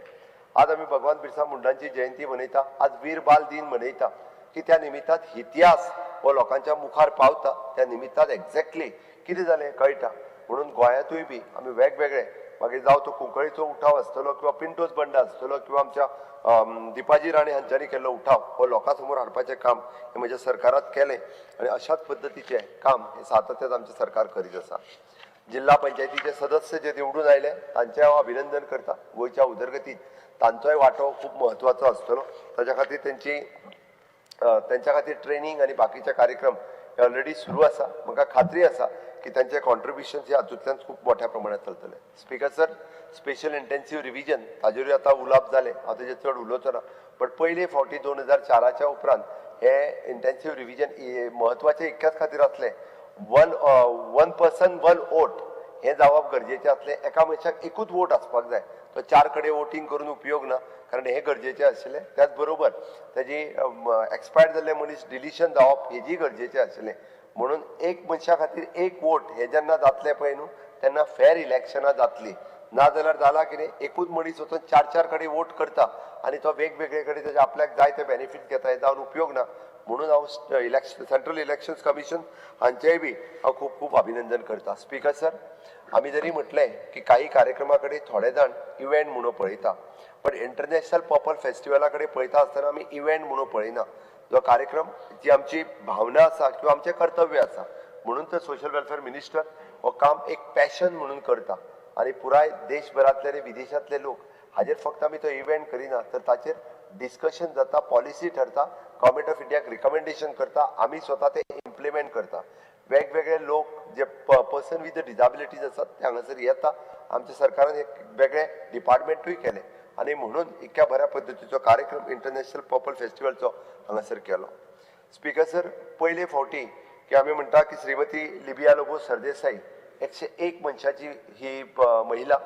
आज आमी भगवान बिरसा मुंडांची जयंती मनयता, आज वीर बाल दिन मनयता की त्या निमित्तान इतिहास हो लोकांच्या मुखार पावता, त्या निमित्तान एक्झॅक्टली कितें जालें कळटा. म्हणून गोंयांतूय बी आमी वेगवेगळे, मागीर जावं तो कुंकळीचो उठाव आसतलो किंवा पिंटोज बंड आसतलो किंवा आमच्या दिपाजी राणे हांच्यांनी केल्लो उठाव हो लोकां समोर हाडपाचें काम हें म्हज्या सरकारात केलें आनी अशाच पद्दतीचें काम हें सातत्यान आमचें सरकार करीत आसा. जिल्हा पंचायतीचे सदस्य जे निवडून आयले तांचें हांव अभिनंदन करता. गोंयच्या उदरगतीत तांचोय वांटो खूब म्हत्वाचो आसतलो. ताच्या खातीर तेंची तेंच्या खातीर ट्रेनींग आनी बाकीचे कार्यक्रम हे ऑलरेडी सुरू आसा. म्हाका खात्री आसा की तांचे कॉन्ट्रिब्युशन हे हातूंतल्यान खूब मोठ्या प्रमाणात चलतले. Speaker sir, special intensive revision ताजेरूय आतां उलोवप जालें, हांव तेजेर चड उलोवचो ना. बट पयले फावटी 2004च्या उपरांत हे इंटेन्सीव रिविजन म्हत्वाचें इतक्याच खातीर आसलें, one person one vote हें जावप गरजेचें आसलें. एका मनशाक एकूच वोट आसपाक जाय, तो चार कडेन वोटींग करून उपयोग ना, कारण हें गरजेचें आशिल्लें. त्याच बरोबर तेजी एक्सपायर्ड जाल्ले मनीस डिलिशन जावप हेजी गरजेचें आशिल्लें. म्हणून एक मनशा खातीर एक वोट हें जेन्ना जातलें पळय न्हू, तेन्ना फेर इलेक्शनां जातलीं. ना जाल्यार जालां कितें, एकूच मनीस वचून चार चार कडेन वोट करता आनी तो वेगवेगळे कडेन तेजे आपल्याक जाय ते बेनिफीट घेता, हें जावन उपयोग ना. म्हणून हांव इलेक्शन सेंट्रल इलेक्शन्स कमिशन हांचेय बी हांव खूब खूब अभिनंदन करता. स्पीकर सर, आमी जरी म्हटलें की काही कार्यक्रमा कडेन थोडे जाण इव्हेंट म्हणून पळयता, बट इंटरनॅशनल पर्पल फेस्टिवला कडेन पळयता आसतना आमी इव्हेंट म्हणून पळयना. जो कार्यक्रम जी आमची भावना आसा किंवा आमचें कर्तव्य आसा, म्हणून तर सोशल वेलफेअर मिनिस्टर हो काम एक पॅशन म्हणून करता आनी पुराय देशभरांतले आनी विदेशांतले लोक हाजेर फक्त आमी तो इव्हेंट करिना, तर ताचेर डिस्कशन जाता, पॉलिसी ठरता, गव्हर्मेंट ऑफ इंडियाक रिकमेंडेशन करता, आमी स्वता ते इम्प्लिमेंट करता. वेगवेगळे लोक जे पर्सन विथ डिजाबिलिटीज आसात ते हांगासर येता. आमच्या सरकारान एक वेगळे डिपार्टमेंटूय केलें आनी म्हणून इतक्या बऱ्या पद्दतीचो कार्यक्रम इंटरनॅशनल पर्पल फेस्टिवलचो हांगासर केलो. स्पीकर सर, पयले फावटी की आमी म्हणटा की श्रीमती लिबिया लोबो सरदेसाई, 101 मनशाची ही महिला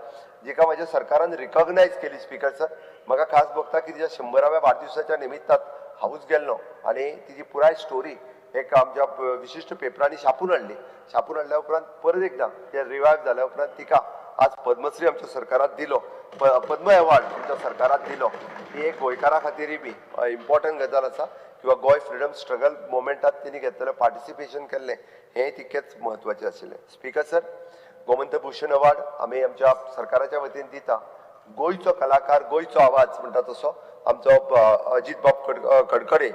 जिका म्हाज्या सरकारान रिकॉग्नायज केली. स्पीकर सर, म्हाका खास भोगता की तिच्या 100व्या वाडदिवसाच्या निमित्तान हांवूच गेल्लो आनी तिजी पुराय स्टोरी एक आमच्या विशिश्ट पेपरांनी छापून हाडली. छापून हाडल्या उपरांत परत एकदां ते रिवायव जाल्या उपरांत तिका आज पद्मश्री आमच्या सरकारान दिलो, पद्म अवॉर्ड आमच्या सरकारान दिलो. ही एक गोंयकारा खातीरय बी इम्पॉर्टंट गजाल आसा किंवा गोंय फ्रिडम स्ट्रगल मोमेंटात तेणी घेतलेलें पार्टिसिपेशन केल्लें हें तितकेंच म्हत्वाचें आशिल्लें. स्पीकर सर, गोमंत भूषण अवॉर्ड आमी आमच्या सरकाराच्या वतीन दिता. गोंयचो कलाकार, गोंयचो आवाज म्हणटा तसो आमचो अजित बाब कडकडे,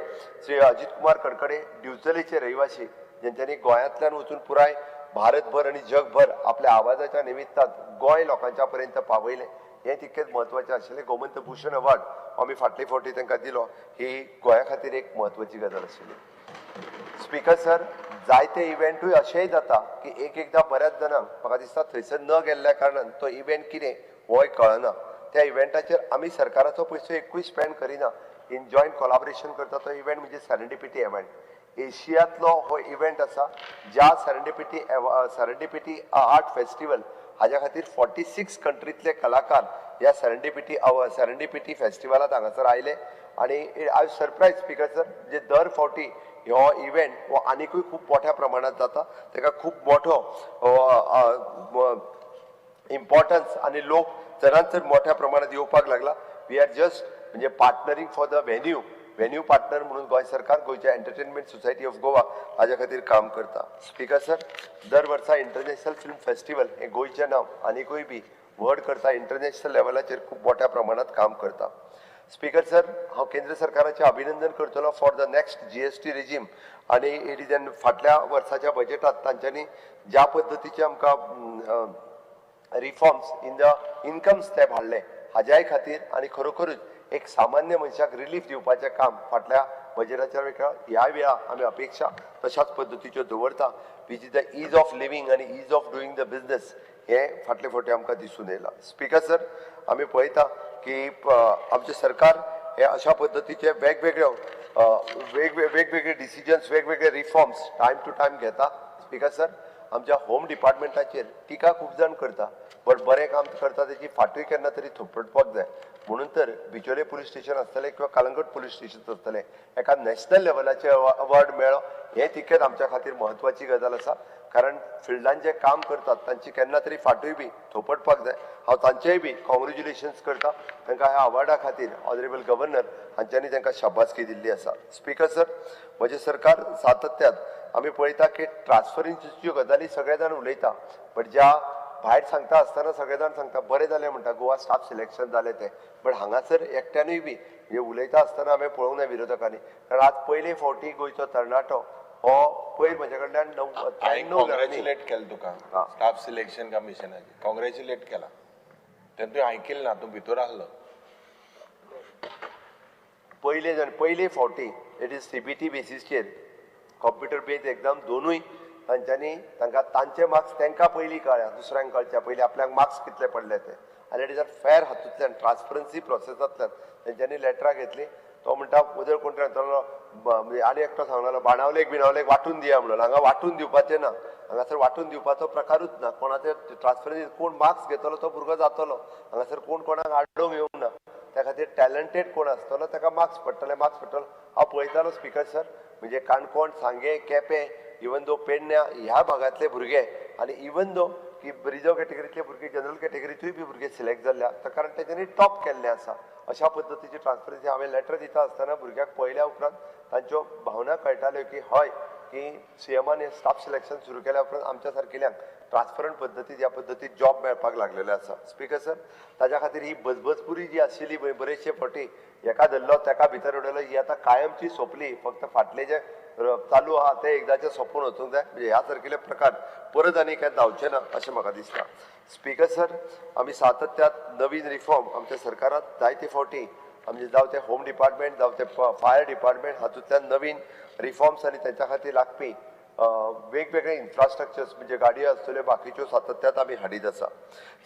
श्री अजित कुमार कडकडे, दिवचलेचे रहिवासी, जेंच्यांनी गोंयांतल्यान वचून पुराय भारतभर आनी जगभर आपल्या आवाजाच्या निमित्तान गोंय लोकांच्या पर्यंत पावयलें, हें तितकेंच म्हत्वाचें आशिल्लें. गोमंत भूषण अवॉर्ड आमी फाटले फावटी तांकां दिलो, ही गोंया खातीर एक म्हत्वाची गजाल आशिल्ली. स्पीकर सर, जायते इव्हेंटूय अशेंय जाता की एक एकदां बऱ्याच जाणांक म्हाका दिसता थंयसर न गेल्ल्या कारणान तो इव्हेंट कितें होय कळना. त्या इव्हेंटाचेर आमी सरकाराचो पयसो एकूय स्पेंड करिना, इन जॉयंट कोलाबरेशन करता. तो इव्हेंट म्हणजे सेरेंडिपिटी इव्हेंट. एशियांतलो हो इव्हेंट आसा, ज्या सेरेंडिपिटी आर्ट फेस्टिवल हाज्या खातीर 46 कंट्रींतले कलाकार ह्या सेरेंडिपिटी फेस्टिवलात हांगासर आयले. आनी I surprise speaker sir, जे दर फावटी हो इव्हेंट हो आनिकूय खूब मोठ्या प्रमाणात जाता, ताका खूब मोठो इम्पॉर्टन्स आनी लोक चडान चड मोठ्या प्रमाणात येवपाक लागला. We are just म्हणजे partnering for the venue. Venue partner म्हणून गोंय सरकार, गोंयच्या एंटरटेनमेंट सोसायटी ऑफ गोवा हाज्या खातीर काम करता. स्पीकर सर, दर वर्सा इंटरनॅशनल फिल्म फेस्टिवल हें गोंयचें नांव आनिकूय बी व्हड करता, इंटरनॅशनल लेवलाचेर खूब मोठ्या प्रमाणात काम करता. स्पीकर सर, हांव केंद्र सरकाराचें अभिनंदन करतलो for the next GST regime आनी it is an फाटल्या वर्साच्या बजेटात तांच्यांनी ज्या पद्दतीचे आमकां reforms in the income step हाडले हाज्याय खातीर आनी खरोखरूच एक सामान्य मनशाक रिलीफ दिवपाचें काम फाटल्या बजेटाच्या वेळा ह्या वेळा आमी अपेक्षा तशाच पद्दतीच्यो दवरता, which is the ease of living आनी ease of doing the business हें फाटले फावटी आमकां दिसून येयलां. स्पीकर सर, आमी पळयता की आमचें सरकार हे अशा पद्दतीचे वेगवेगळ्यो वेगवेगळे डिसिजन्स, वेगवेगळे रिफॉर्म्स टायम टू टायम घेता. स्पीकर सर, आमच्या होम डिपार्टमेंटाचेर टिका खूब जाण करता, बट बरें काम करता तेची फाटूय केन्ना तरी थोपटपाक जाय. म्हणून तर बिचोले पुलीस स्टेशन आसतलें किंवा कलंगूट पुलीस स्टेशन आसतलें, एका नॅशनल लेवलाचे अवॉर्ड मेळ्ळो हें तितकेंच आमच्या खातीर म्हत्वाची गजाल आसा, कारण फिल्डान जे काम करतात तांची केन्ना तरी फाटूय बी थोपटपाक जाय. हांव तांचेय बी कॉंग्रेच्युलेशन्स करता तांकां ह्या अवॉर्डा खातीर. ऑनरेबल गव्हर्नर हांच्यांनी तांकां शाबासकी दिल्ली आसा. स्पीकर सर, म्हजें सरकार सातत्यात आमी पळयता की ट्रान्सफरिंगच्यो गजाली सगळे जाण उलयता, बट ज्या भायर सांगता आसतना सगळे जाण सांगता बरें जालें म्हणटा, गोवा स्टाफ सिलेक्शन जालें तें, बट हांगासर एकट्यानूय बी म्हणजे उलयता आसतना हांवें पळोवंक ना विरोधकांनी, कारण आज पयले फावटी गोंयचो तरणाटो हो पयर म्हज्या कडल्यान णव हांवें 93 जाणांनी कॉंग्रॅच्युलेट केलें तुका. हा. स्टाफ सिलेक्शन कमिशनाचे कॉंग्रॅच्युलेट केला तेन्ना तुवें आयकिलें ना, तूं भितर आहलो. पयले जाण पयले फावटी it is CBT बेसीसचेर, कॉम्प्युटर बेज एक्झाम दोनूय तांच्यांनी तांकां तांचे मार्क्स तांकां पयलीं कळ्ळ्या, दुसऱ्यांक कळच्या पयलीं आपल्याक मार्क्स कितले पडले ते. आनी it is a fair हातूंतल्यान ट्रान्सपरन्सी प्रोसेसांतल्यान तेंच्यांनी लेटरां घेतली. तो म्हणटा उदय कोण तरी सांगतालो, म्हणजे आनी एकटो सांगतालो बाणावलेक बिणावलेक वांटून दिया म्हणून. हांगा वांटून दिवपाचें ना, हांगासर वांटून दिवपाचो प्रकारूच ना. कोणाचे ट्रान्सपरन्सी, कोण मार्क्स घेतलो तो भुरगो जातलो. हांगासर कोण कोणाक आडोवंक येवंक ना. त्या खातीर टॅलंटेड कोण आसतलो ताका मार्क्स पडटले, मार्क्स पडटलो. हांव पळयतालो स्पीकर सर, म्हणजे काणकोण, सांगें, केपें, इवन दो पेडण्या ह्या भागांतले भुरगे आनी इवन दो की रिजर्व कॅटेगरीतले भुरगे, जनरल कॅटेगरीतूय बी भुरगे सिलेक्ट जाल्ले आसा, कारण तेंच्यांनी टॉप केल्लें आसा. अशा पद्दतीची ट्रान्सपरन्सी हांवें लेटर दिता आसतना भुरग्याक पळयल्या उपरांत तांच्यो भावना कळटाल्यो की हय, की सीएमान हे स्टाफ सिलेक्शन सुरू केल्या उपरांत आमच्या सारकिल्यांक ट्रान्सपरंट पद्दतीत ह्या पद्दतीत जॉब मेळपाक लागलेले आसा. स्पीकर सर, ताज्या खातीर ही बजबजपुरी जी आशिल्ली पळय बरेचशे फावटी, हेका धरलो तेका भितर उडयलो, ही आतां कायमची सोंपली. फक्त फाटले जे चालू आहा ते एकदांचे सोंपून वचूंक जाय, म्हणजे ह्या सारकिले प्रकार परत आनी काय जावचे ना अशें म्हाका दिसता. स्पीकर सर, आमी सातत्यात नवीन रिफॉर्म आमच्या सरकारात जायते फावटी आमचे जावं ते होम डिपार्टमेंट, जावं ते फायर डिपार्टमेंट, हातूंतल्यान नवीन रिफॉर्म्स आनी तेंच्या खातीर लागपी वेगवेगळे इन्फ्रास्ट्रक्चर्स, म्हणजे गाडयो आसतल्यो, बाकीच्यो सातत्यात आमी हाडीत आसा.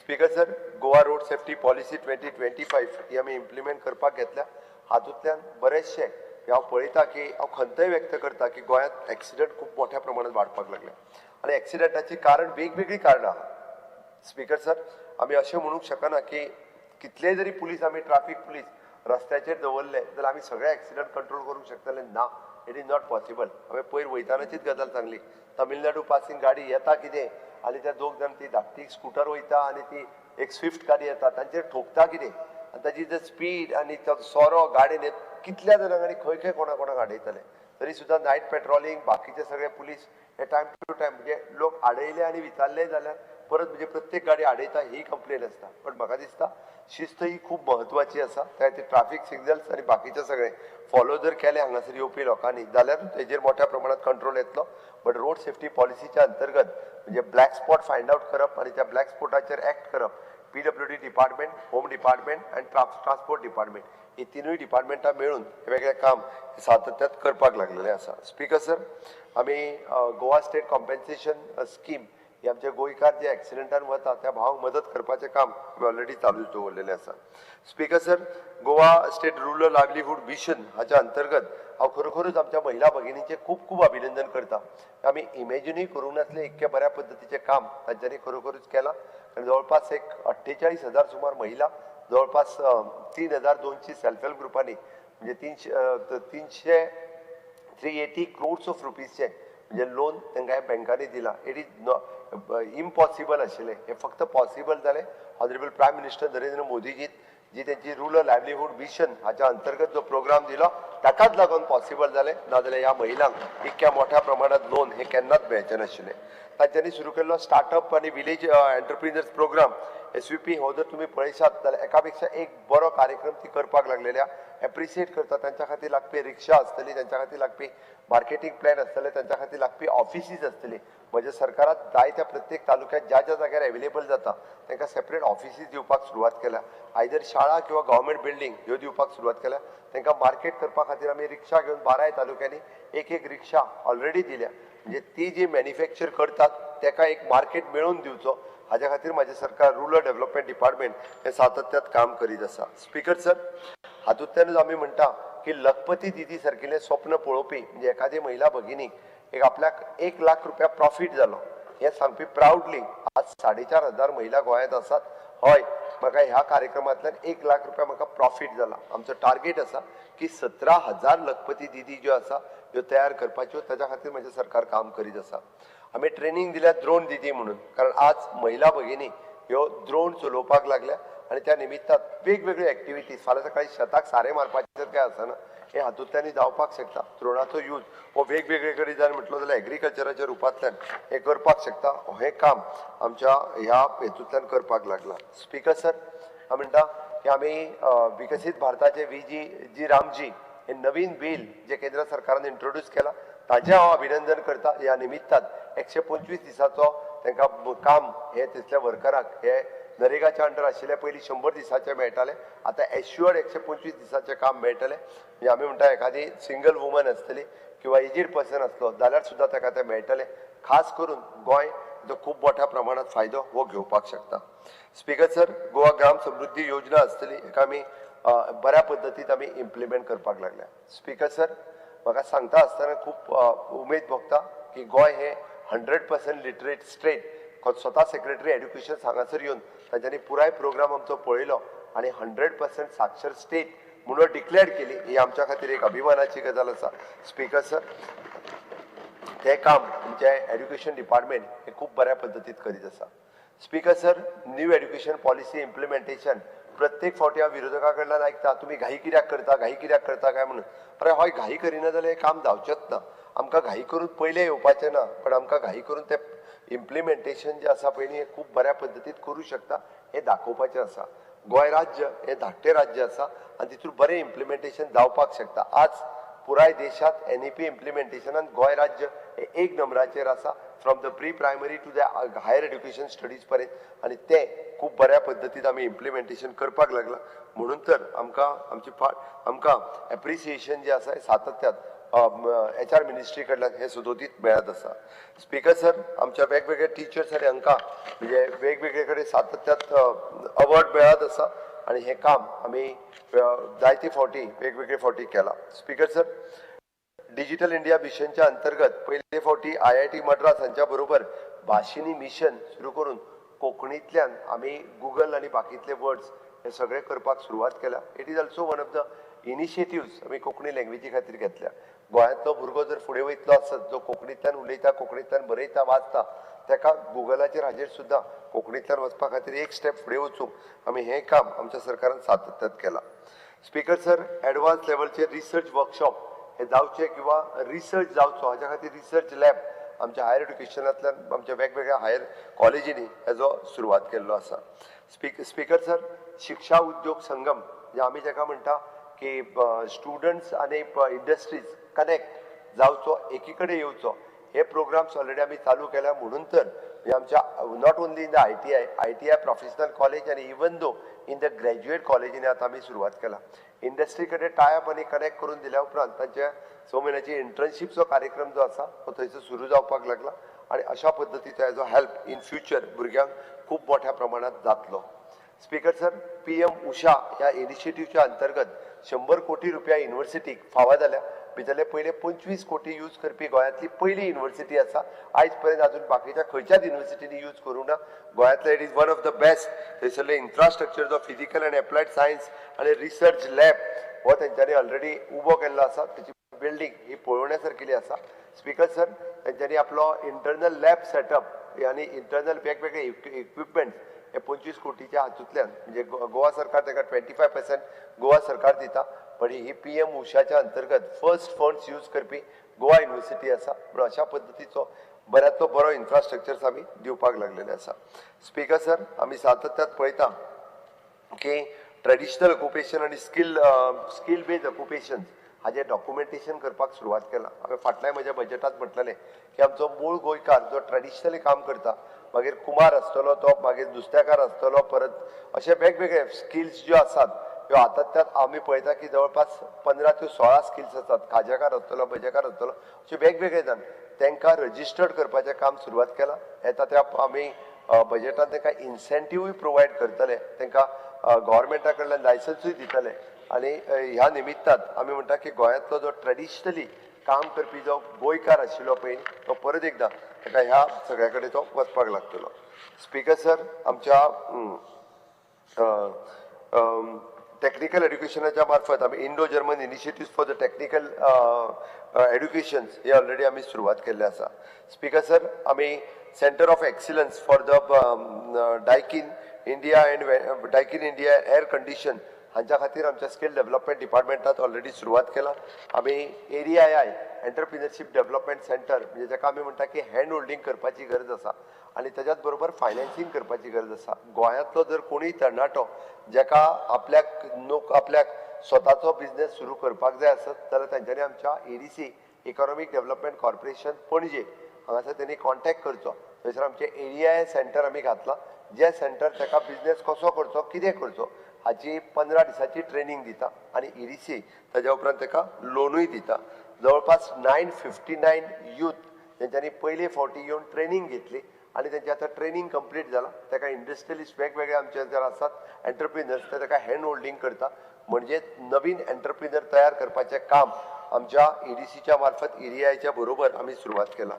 Speaker sir, Goa road safety policy 2025 ही आमी इम्प्लिमेंट करपाक घेतल्या. हातूंतल्यान बरेचशे हांव पळयता की हांव खंतय व्यक्त करता की गोंयांत एक्सिडंट खूब मोठ्या प्रमाणात वाडपाक लागले आनी एक्सिडंटाची कारण वेगवेगळीं कारणां आहा. स्पीकर सर, आमी अशें म्हणूंक शकना की कितलेय जरी पुलीस, आमी ट्राफीक पुलीस रस्त्याचेर दवरले जाल्यार आमी सगळे एक्सिडंट कंट्रोल करूंक शकतले ना. It is not possible. हांवें पयर वयतानाचीच गजाल सांगली, तमिळनाडू पासींग गाडी येता कितें आनी त्या दोग जाण ती धाकटी स्कुटर वयता आनी ती एक स्विफ्ट गाडी येता, तांचेर ठोकता कितें आनी ताची जे स्पीड आनी तो सोरो गाडयेन कितल्या जाणांक आनी खंय खंय कोणा कोणाक आडयतले. तरी सुद्दां नायट पेट्रोलिंग, बाकीचे सगळे पुलीस हे टायम टू टायम, म्हणजे लोक आडयले आनी विचारले जाल्यार परत म्हणजे प्रत्येक गाडी आडयता ही कंप्लेन आसता. पण म्हाका दिसता शिस्त ही खूब म्हत्वाची आसा. त्या खातीर ट्राफीक सिग्नल्स आनी बाकीचे सगळे फॉलो जर केले हांगासर येवपी लोकांनी जाल्यार तेजेर मोठ्या प्रमाणात कंट्रोल येतलो. बट रोड सेफ्टी पॉलिसीच्या अंतर्गत म्हणजे ब्लॅक स्पॉट फायंड आउट करप आनी त्या ब्लॅक स्पॉटाचेर एक्ट करप, PWD department, home department आनी ट्रान्सपोर्ट डिपार्टमेंट ही तिनूय डिपार्टमेंटां मेळून हे वेगळे काम सातत्यात करपाक लागलेलें आसा. स्पीकर सर, आमी गोवा स्टेट कॉम्पेन्सेशन स्कीम ही आमचे गोंयकार जे एक्सिडंटान वता त्या भावांक मदत करपाचें काम आमी ऑलरेडी चालूच दवरलेलें आसा. Speaker sir, Goa State Rural Livelihood Mission हाच्या अंतर्गत हांव खरोखरूच आमच्या महिला भगिनींचें खूब खूब अभिनंदन करता. आमी इमेजिनूय करूंक नासलें इतकें बऱ्या पद्दतीचें काम तांच्यांनी खरोखरूच केलां, आनी जवळपास एक 48,000 सुमार महिला, जवळपास 3200 सेल्फ हेल्प ग्रुपांनी, म्हणजे 300 380 क्रोर्स ऑफ रुपीजचे म्हणजे लोन तांकां बँकांनी दिलां. It is impossible आशिल्लें, हें फक्त पॉसिबल जालें ऑनरेबल प्रायम मिनिस्टर नरेंद्र मोदीजीन जी तेंची रुरल लायवलीहूड मिशन हाच्या अंतर्गत जो प्रोग्राम दिलो. त्या ताकाच लागून पॉसिबल जालें. नाजाल्यार ह्या महिलांक इतक्या मोठ्या प्रमाणात लोन हे केन्नाच मेळचें नाशिल्लें. तांच्यांनी सुरू केल्लो स्टार्टअप आनी विलेज एंटरप्रिनर्स प्रोग्राम एसव्हीपी हो जर तुमी पळयशात जाल्यार एका पेक्षा एक बरो कार्यक्रम ती करपाक लागलेल्या. एप्रिशिएट करता. तांच्या खातीर लागपी रिक्षा आसतली, तांच्या खातीर लागपी मार्केटींग प्लॅन आसतले, तांच्या खातीर लागपी ऑफिसीस आसतली. म्हज्या सरकारात जायत्या प्रत्येक तालुक्यात ज्या ज्या जाग्यार एवेलेबल जाता तांकां सेपरेट ऑफिसीस दिवपाक सुरवात केल्या. आयदर शाळा किंवा गव्हर्मेंट बिल्डींग ह्यो दिवपाक सुरवात केल्या. तांकां मार्केट करपा खातीर आमी रिक्षा घेवन बाराय तालुक्यांनी एक एक रिक्षा ऑलरेडी दिल्या. म्हणजे ती जी मॅन्युफॅक्चर करतात ताका एक मार्केट मेळोवन दिवचो हाज्या खातीर म्हाजें सरकार रुरल डेव्हलपमेंट डिपार्टमेंट हें सातत्यात काम करीत आसा. स्पिकर सर, हातूंतल्यानूच आमी म्हणटा की लखपती दिदी सारकिल्लें स्वप्न पळोवपी, म्हणजे एखादी महिला भगिनीक एक आपल्याक 1 लाख रुपया प्रॉफीट जालो हें सांगपी प्रावडली आज 4500 महिला गोंयांत आसात. हय, म्हाका ह्या कार्यक्रमांतल्यान 1 लाख रुपया म्हाका प्रॉफीट जाला. आमचो टार्गेट आसा की 17,000 लखपती दिदी ज्यो आसा ह्यो तयार करपाच्यो. ताच्या खातीर म्हजें सरकार काम करीत आसा. आमी ट्रेनींग दिल्या द्रोण दिदी म्हणून, कारण आज महिला भगिनी ह्यो द्रोण चलोवपाक लागल्या आनी त्या निमित्तान वेगवेगळ्यो एक्टिविटीज, फाल्यां सकाळी शेताक सारें मारपाचें जर काय आसना, हे हातूंतल्यानय जावपाक शकता. द्रोणाचो यूज हो वेगवेगळे कडेन जर म्हटलो जाल्यार एग्रीकल्चराच्या रुपांतल्यान हें करपाक शकता. हें काम आमच्या ह्या हेतूंतल्यान करपाक लागलां. स्पिकर सर, हांव म्हणटा की आमी विकसीत भारताचे व्हीजी जी रामजी हे नवीन बील जे केंद्र सरकारान इंट्रोड्यूस केला ताजें हांव अभिनंदन करता. ह्या निमित्तान 125 दिसाचो तांकां काम हे तितल्या वर्कराक हे नरेगाच्या अंडर आशिल्ले पयलीं 100 दिसाचे मेळटाले, आतां एश्युअर्ड 125 दिसाचें काम मेळटलें. म्हणजे आमी म्हणटा एखादी सिंगल वुमन आसतली किंवा एजीड पर्सन आसलो जाल्यार सुद्दां ताका तें मेळटलें. खास करून गोंय जो खूब मोठ्या प्रमाणात फायदो हो घेवपाक शकता. स्पिकर सर, गोवा ग्राम समृद्धी योजना आसतली, हेका आमी बऱ्या पद्दतीन आमी इम्प्लिमेंट करपाक लागल्या. स्पिकर सर, म्हाका सांगता आसतना खूब उमेद भोगता की गोंय हें 100% लिटरेट स्टेट. स्वता सेक्रेटरी एड्युकेशन हांगासर येवन तांच्यांनी पुराय प्रोग्राम आमचो पळयलो आनी 100% साक्षर स्टेट म्हणून डिक्लेअर केली. ही आमच्या खातीर एक अभिमानाची गजाल आसा. स्पिकर सर, तें काम आमचें एड्युकेशन डिपार्टमेंट हे खूब बऱ्या पद्दतीन करीत आसा. Speaker sir, new education policy implementation, प्रत्येक फावटी हांव विरोधका कडल्यान आयकता, तुमी घाई कित्याक करता, घाई कित्याक करता काय म्हणून. अरे हय, घाई करिना जाल्यार हें काम जावचेंच ना. आमकां घाई करून पयलें येवपाचें ना, पण आमकां घाई करून तें इम्प्लिमेंटेशन जें आसा पयलीं हें खूब बऱ्या पद्दतीन करूं शकता हें दाखोवपाचें आसा. गोंय राज्य हें धाकटें राज्य आसा आनी तितून बरें इम्प्लिमेंटेशन जावपाक शकता. आज पुराय देशात एनईपी इम्प्लिमेंटेशनान गोंय राज्य हे एक नंबराचेर आसा, from the pre primary to the higher education studies पर्यंत, आनी तें खूब बऱ्या पद्दतीन आमी इम्प्लिमेंटेशन करपाक लागलां. म्हणून तर आमकां आमची फाट आमकां एप्रिसिएशन जें आसा हें सातत्यान एचआर मिनिस्ट्री कडल्यान हें सदोदीत मेळत आसा. स्पिकर सर, आमच्या वेगवेगळे टिचर्स आनी हांकां म्हणजे वेगवेगळे कडेन सातत्यात अवॉर्ड मेळत आसा आनी हें काम आमी जायते फावटी वेगवेगळे फावटी केलां. स्पिकर सर, डिजिटल इंडिया मिशनच्या अंतर्गत पयले फावटी आयआयटी मद्रास हांच्या बरोबर भाशिनी मिशन सुरू करून कोंकणींतल्यान आमी गुगल आनी बाकीतले वर्ड्स हे सगळे करपाक सुरवात केल्या. It is also one of the initiatives आमी कोंकणी लँग्वेजी खातीर घेतल्या. गोंयांतलो भुरगो जर फुडें वयतलो आसत, जो कोंकणींतल्यान उलयता, कोंकणींतल्यान बरयता, वाचता, ताका गुगलाचेर हाजेर सुद्दां कोंकणींतल्यान वचपा खातीर एक स्टेप फुडें वचूंक आमी हें काम आमच्या सरकारान सातत्यात केलां. स्पिकर सर, एडवान्स लेवलचे रिसर्च वर्कशॉप हे जावचे किंवा रिसर्च जावचो हाच्या खातीर रिसर्च लॅब आमच्या हायर एड्युकेशनांतल्यान आमच्या वेगवेगळ्या हायर कॉलेजींनी हेजो सुरवात केल्लो आसा. स्पिकर सर, शिक्षा उद्योग संगम, म्हणजे आमी जाका म्हणटा की स्टुडंट्स आनी इंडस्ट्रीज कनेक्ट जावचो, एकी कडेन येवचो, हे प्रोग्राम्स ऑलरेडी आमी चालू केल्या. म्हणून तर म्हणजे आमच्या not only in the ITI, ITI professional college आनी even though in the graduate कॉलेजींनी आतां आमी सुरवात केला. इंडस्ट्री कडेन टायअप आनी कनेक्ट करून दिल्या उपरांत तांच्या 6 म्हयन्याची इंटर्नशिपचो कार्यक्रम जो आसा तो थंयसर सुरू जावपाक लागला आनी अशा पद्दतीचो हेजो हेल्प इन फ्युचर भुरग्यांक खूब मोठ्या प्रमाणात जातलो. स्पिकर सर, पीएम उषा ह्या इनिशिएटिव्हच्या अंतर्गत 100 कोटी रुपया युनिव्हर्सिटीक फावो जाल्या. भितरले पयले 25 कोटी यूज करपी गोंयांतली पयली युनिव्हर्सिटी आसा. आयज पर्यंत अजून बाकीच्या खंयच्याच युनिव्हर्सिटींनी यूज करूंक ना. गोंयांतले it is one of the best. थंयसरले infrastructure जो फिजिकल आनी एप्लायड सायन्स आनी रिसर्च लॅब हो तेंच्यांनी ऑलरेडी उबो केल्लो आसा. तेची बिल्डींग ही पळोवण्या सारकेली आसा. स्पिकर सर, तेंच्यांनी आपलो इंटरनल लॅब सेटअप आनी इंटरनल वेगवेगळे इक्विपमेंट हे 25 कोटीच्या हातूंतल्यान, म्हणजे गोवा सरकार ताका 25% गोवा सरकार दिता. पण ही पीएम उषाच्या अंतर्गत फर्स्ट फंड्स यूज करपी गोवा युनिवर्सिटी आसा. म्हणून अशा पद्दतीचो बऱ्यांतलो बरो इन्फ्रास्ट्रक्चर्स आमी दिवपाक लागलेले आसा. स्पीकर सर, आमी सातत्यात पळयता की ट्रेडिशनल ऑक्युपेशन आनी स्कील बेज्ड ऑक्युपेशन हाजें डॉक्युमेंटेशन करपाक सुरवात केलां. हांवें फाटल्या म्हज्या बजेटांत म्हटलेलें की आमचो मूळ गोंयकार जो ट्रेडिशनली काम करता, मागीर कुमार आसतलो तो, मागीर नुस्तेकार आसतलो, परत अशे वेगवेगळे स्किल्स ज्यो आसात ह्यो आतां त्यात आमी पळयता की जवळपास 15 ते 16 स्किल्स आसात. खाजेकार आसतलो, भजेकार आसतलो, अशे वेगवेगळे जाण तांकां रजिस्टर्ड करपाचें काम सुरवात केलां. येता त्या आमी बजेटान तांकां इन्सेंटिव्हूय प्रोवायड करतले, तांकां गव्हर्मेंटा कडल्यान लायसन्सूय दितले. आनी ह्या निमित्तान आमी म्हणटा की गोंयांतलो जो ट्रेडिशनली काम करपी जो गोंयकार आशिल्लो पळय, तो परत एकदां ताका ह्या सगळ्या कडेन तो वचपाक लागतलो. स्पीकर सर, आमच्या टॅक्निकल एड्युकेशनाच्या मार्फत आमी Indo German initiative for the technical education हे ऑलरेडी आमी सुरवात केल्ले आसा. स्पीकर सर, आमी centre of excellence for the Daikin India and Daikin India air condition हांच्या खातीर आमच्या स्कील डेव्हलपमेंट डिपार्टमेंटात ऑलरेडी सुरवात केला. आमी एडीआयआय एंटरप्रिनरशीप डेव्हलपमेंट सेंटर, म्हणजे जाका आमी म्हणटा की हँड होल्डींग करपाची गरज आसा आनी ताच्याच बरोबर फायनान्सींग करपाची गरज आसा. गोंयांतलो जर कोणूय तरणाटो जाका आपल्याक स्वताचो बिजनेस सुरू करपाक जाय आसत जाल्यार तांच्यांनी आमच्या ADC, economic development corporation, Panaji हांगासर तेणी कॉन्टेक्ट करचो. थंयसर आमचें एडीआय सेंटर आमी घातलां, जे सेंटर ताका बिजनेस कसो करचो, कितें करचो हाची 15 दिसांची ट्रेनींग दिता आनी ईडीसी ताज्या उपरांत ताका लोनूय दिता. जवळपास 959 यूथ तेंच्यांनी पयले फावटी येवन ट्रेनींग घेतली आनी तेंचें आतां ट्रेनींग कंप्लीट जालां. ताका इंडस्ट्रियलिस्ट वेगवेगळे आमचे जर आसात एंटरप्रिनर्स, ते ताका हँड होल्डींग करता. म्हणजे नवीन एंटरप्रिनर तयार करपाचें काम आमच्या ईडीसीच्या मार्फत ईडीआयच्या बरोबर आमी सुरवात केला.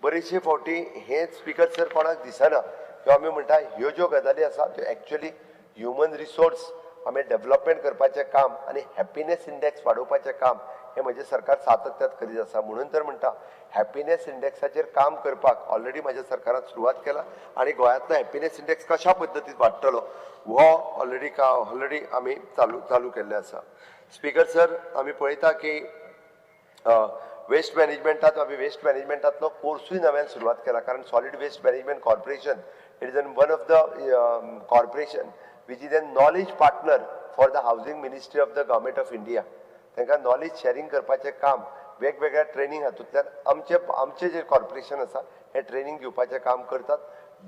बरेचशे फावटी हें, स्पीकर सर, कोणाक दिसना किंवा आमी म्हणटा ह्यो ज्यो गजाली आसा त्यो एक्चुअली ह्युमन रिसोर्स आमी डेव्हलपमेंट करपाचें काम आनी हॅपिनेस इंडेक्स वाडोवपाचें काम हें म्हजें सरकार सातत्यात करीत आसा. म्हणून तर म्हणटा, हॅपिनेस इंडेक्साचेर काम करपाक ऑलरेडी म्हज्या सरकारान सुरवात केला आनी गोंयांतलो हॅपिनेस इंडेक्स कशा पद्दतीन वाडटलो हो ऑलरेडी आमी चालू चालू केल्लें आसा. स्पीकर सर, आमी पळयता की वेस्ट मॅनेजमेंटात आमी वेस्ट मॅनेजमेंटातलो कोर्सूय नव्यान सुरवात केला, कारण Solid Waste Management Corporation, it is an one of the corporation which is a knowledge partner for the Housing Ministry of the Government of India. तांकां नॉलेज शेअरिंग करपाचें काम वेगवेगळ्या ट्रेनींग हातूंतल्यान आमचे जे कॉर्पोरेशन आसा हें ट्रेनींग दिवपाचें काम करतात.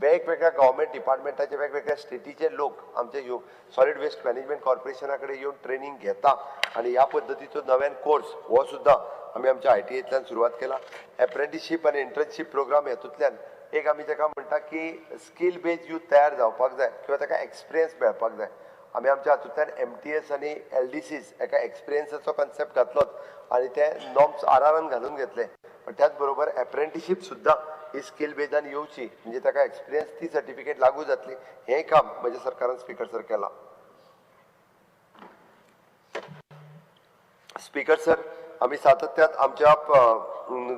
वेगवेगळ्या गव्हर्मेंट डिपार्टमेंटाचे, वेगवेगळ्या स्टेटीचे लोक आमचे ह्यो सॉलीड वेस्ट मॅनेजमेंट कॉर्पोरेशना कडेन येवन ट्रेनींग घेता आनी ह्या पद्दतीचो नव्यान कोर्स हो सुद्दां आमी आमच्या आयटीआयतल्यान सुरवात केला. एप्रेंटिशीप आनी इंटर्नशीप प्रोग्राम हातूंतल्यान एक आमी ताका म्हणटा की स्कील बेज्ड यूथ तयार जावपाक जाय किंवा ताका एक्सपिरियन्स मेळपाक जाय. आमी आमच्या हातूंतल्यान एमटीएस आनी एलडीसीस एका एक्सपिरियन्साचो कन्सेप्ट घातलोच आनी ते नॉर्म्स आर आरान घालून घेतले, पण त्याच बरोबर एप्रेंटिशीप सुद्दां ही स्कील बेजान येवची, म्हणजे ताका एक्सपिरियन्स ती सर्टिफिकेट लागू जातली, हें काम म्हज्या सरकारान, स्पीकर सर, केलां. स्पीकर सर, आमी सातत्यात आमच्या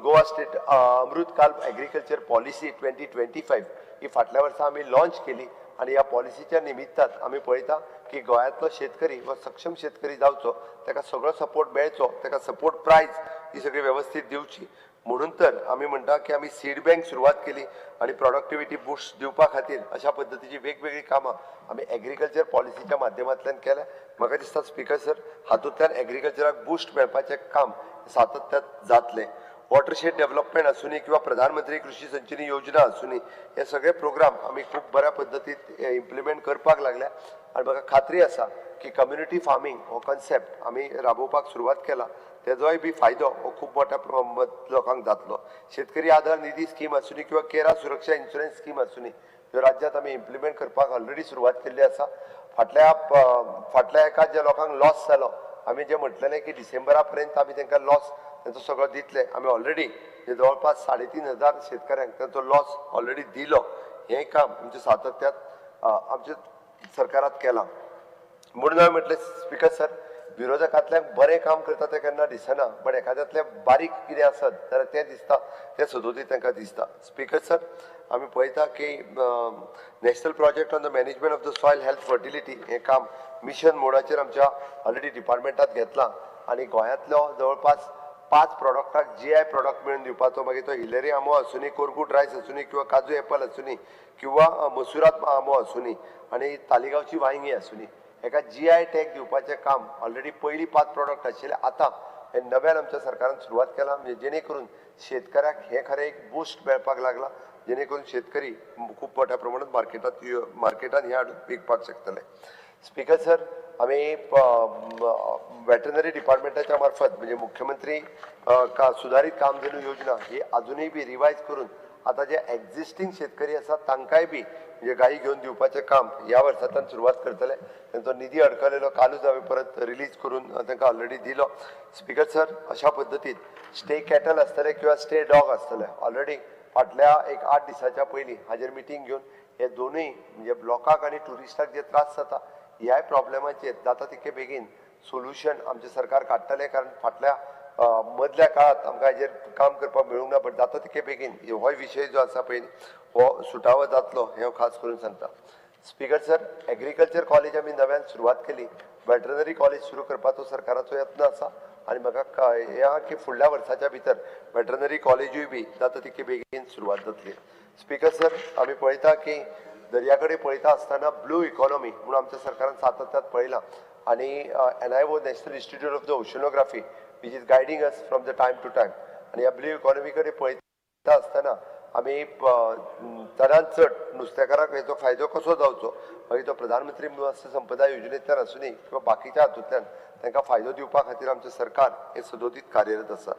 गोवा स्टेट अमृतकाल एग्रीकल्चर पॉलिसी 2025 ही फाटल्या वर्सा आमी लॉन्च केली आनी ह्या पॉलिसीच्या निमित्तान आमी पळयता की गोंयांतलो शेतकरी हो सक्षम शेतकरी जावचो, ताका सगळो सपोर्ट मेळचो, ताका सपोर्ट प्रायस ही सगळी वेवस्थीत दिवची. म्हणून तर आमी म्हणटा की आमी सीड बँक सुरवात केली आनी प्रॉडक्टिविटी बुस्ट दिवपा खातीर अशा पद्दतीची वेगवेगळीं कामां आमी एग्रीकल्चर पॉलिसीच्या माध्यमांतल्यान केल्या. म्हाका दिसता, स्पीकर सर, हातूंतल्यान एग्रीकल्चराक बुस्ट मेळपाचें काम सातत्यात जातलें. वॉटरशेड डेव्हलपमेंट आसूनी किंवा प्रधानमंत्री कृषी सिंचनी योजना आसूनी, हे सगळे प्रोग्राम आमी खूब बऱ्या पद्दतीत इम्प्लिमेंट करपाक लागल्या. आनी म्हाका खात्री आसा की कम्युनिटी फार्मींग हो कन्सेप्ट आमी राबोवपाक सुरवात केला, तेजोय बी फायदो हो खूब मोठ्या प्रमाणात लोकांक जातलो. शेतकरी आधार निधी स्कीम आसूनी किंवा केरा सुरक्षा इन्शुरन्स स्कीम आसूनी, ह्यो राज्यात आमी इम्प्लिमेंट करपाक ऑलरेडी सुरवात केल्ली आसा. फाटल्या एका ज्या लोकांक लॉस जालो, आमी जे म्हटलेलें की डिसेंबरा पर्यंत आमी तांकां लॉस तेंचो सगळो दितले, आमी ऑलरेडी जवळपास 3500 शेतकऱ्यांक तांचो लॉस ऑलरेडी दिलो. हें काम आमच्या सातत्यात आमच्या सरकारात केलां. म्हणून हांवें म्हटलें, स्पीकर सर, विरोधकांतल्यान बरें काम करता तें केन्ना दिसना, बट एखाद्यातलें बारीक कितें आसत जाल्यार तें दिसता, तें सदोती तांकां दिसता. स्पीकर सर, आमी पळयता की national project on the management of the soil health fertility हें काम मिशन मोडाचेर आमच्या ऑलरेडी डिपार्टमेंटात घेतलां आनी गोंयांतलो जवळपास 5 प्रॉडक्टाक जीआय प्रॉडक्ट मेळून दिवपाचो, मागीर तो हिलेरी आंबो आसुनी, कोरगूट रायस आसुनी किंवा काजू एपल आसुनी किंवा मसुरात आंबो आसुनी आनी तालिगांवची वांयगी आसुनी, हेका जीआय टॅग दिवपाचें काम ऑलरेडी पयलीं 5 प्रॉडक्ट आशिल्ले, आतां हे नव्यान आमच्या सरकारान सुरवात केला, म्हणजे जेणे करून शेतकऱ्याक हें खरें एक बूस्ट मेळपाक लागला, जेणे करून शेतकरी खूब मोठ्या प्रमाणात मार्केटात हें हाडून विकपाक शकतले. स्पिकर सर, आमी वेटरनरी डिपार्टमेंटाच्या मार्फत म्हणजे मुख्यमंत्री सुधारीत कामधेनू योजना ही अजूनय बी रिवायज करून आतां जे एक्झिस्टींग शेतकरी आसा तांकांय बी म्हणजे गायी घेवन दिवपाचें काम ह्या वर्सांतल्यान सुरवात करतले. तेंचो निधी अडकलेलो कालूच हांवें परत रिलीज करून तांकां ऑलरेडी दिलो. स्पिकर सर, अशा पद्दतीन स्टे कॅटल आसतले किंवा स्टे डॉग आसतले, ऑलरेडी फाटल्या एक 8 दिसाच्या पयलीं हाजेर मिटींग घेवन हे दोनूय म्हणजे लोकांक आनी ट्युरिस्टाक जे त्रास जाता ह्याय प्रॉब्लेमाचेर जाता तितके बेगीन सोल्युशन आमचें सरकार काडटलें, कारण फाटल्या मदल्या काळांत आमकां हेजेर काम करपाक मेळूंक ना, बट जाता तितके बेगीन होय विशय जो आसा पळय हो सुटावो जातलो हें हांव खास करून सांगता. स्पिकर सर, एग्रीकल्चर कॉलेज आमी नव्यान सुरवात केली, वेटरनरी कॉलेज सुरू करपाचो सरकाराचो यत्न आसा आनी म्हाका हें आहा की फुडल्या वर्साच्या भितर वेटरनरी कॉलेजूय बी जाता तितके बेगीन सुरवात जातली. स्पिकर सर, आमी पळयता की दर्या कडेन पळयता आसतना ब्लू इकॉनॉमी म्हणून आमच्या सरकारान सातत्यात पळयलां आनी NIO national institute of the oceanography which is guiding us from the time to time, आनी ह्या ब्लू इकॉनॉमी कडेन पळयता आसतना आमी चडांत चड नुस्तेकारांक हेचो फायदो कसो जावचो, मागीर तो प्रधानमंत्री मत्स्य संपदा योजनेंतल्यान आसुनी किंवा बाकीच्या हातूंतल्यान तांकां फायदो दिवपा खातीर आमचें सरकार हें सदोदीत कार्यरत आसा.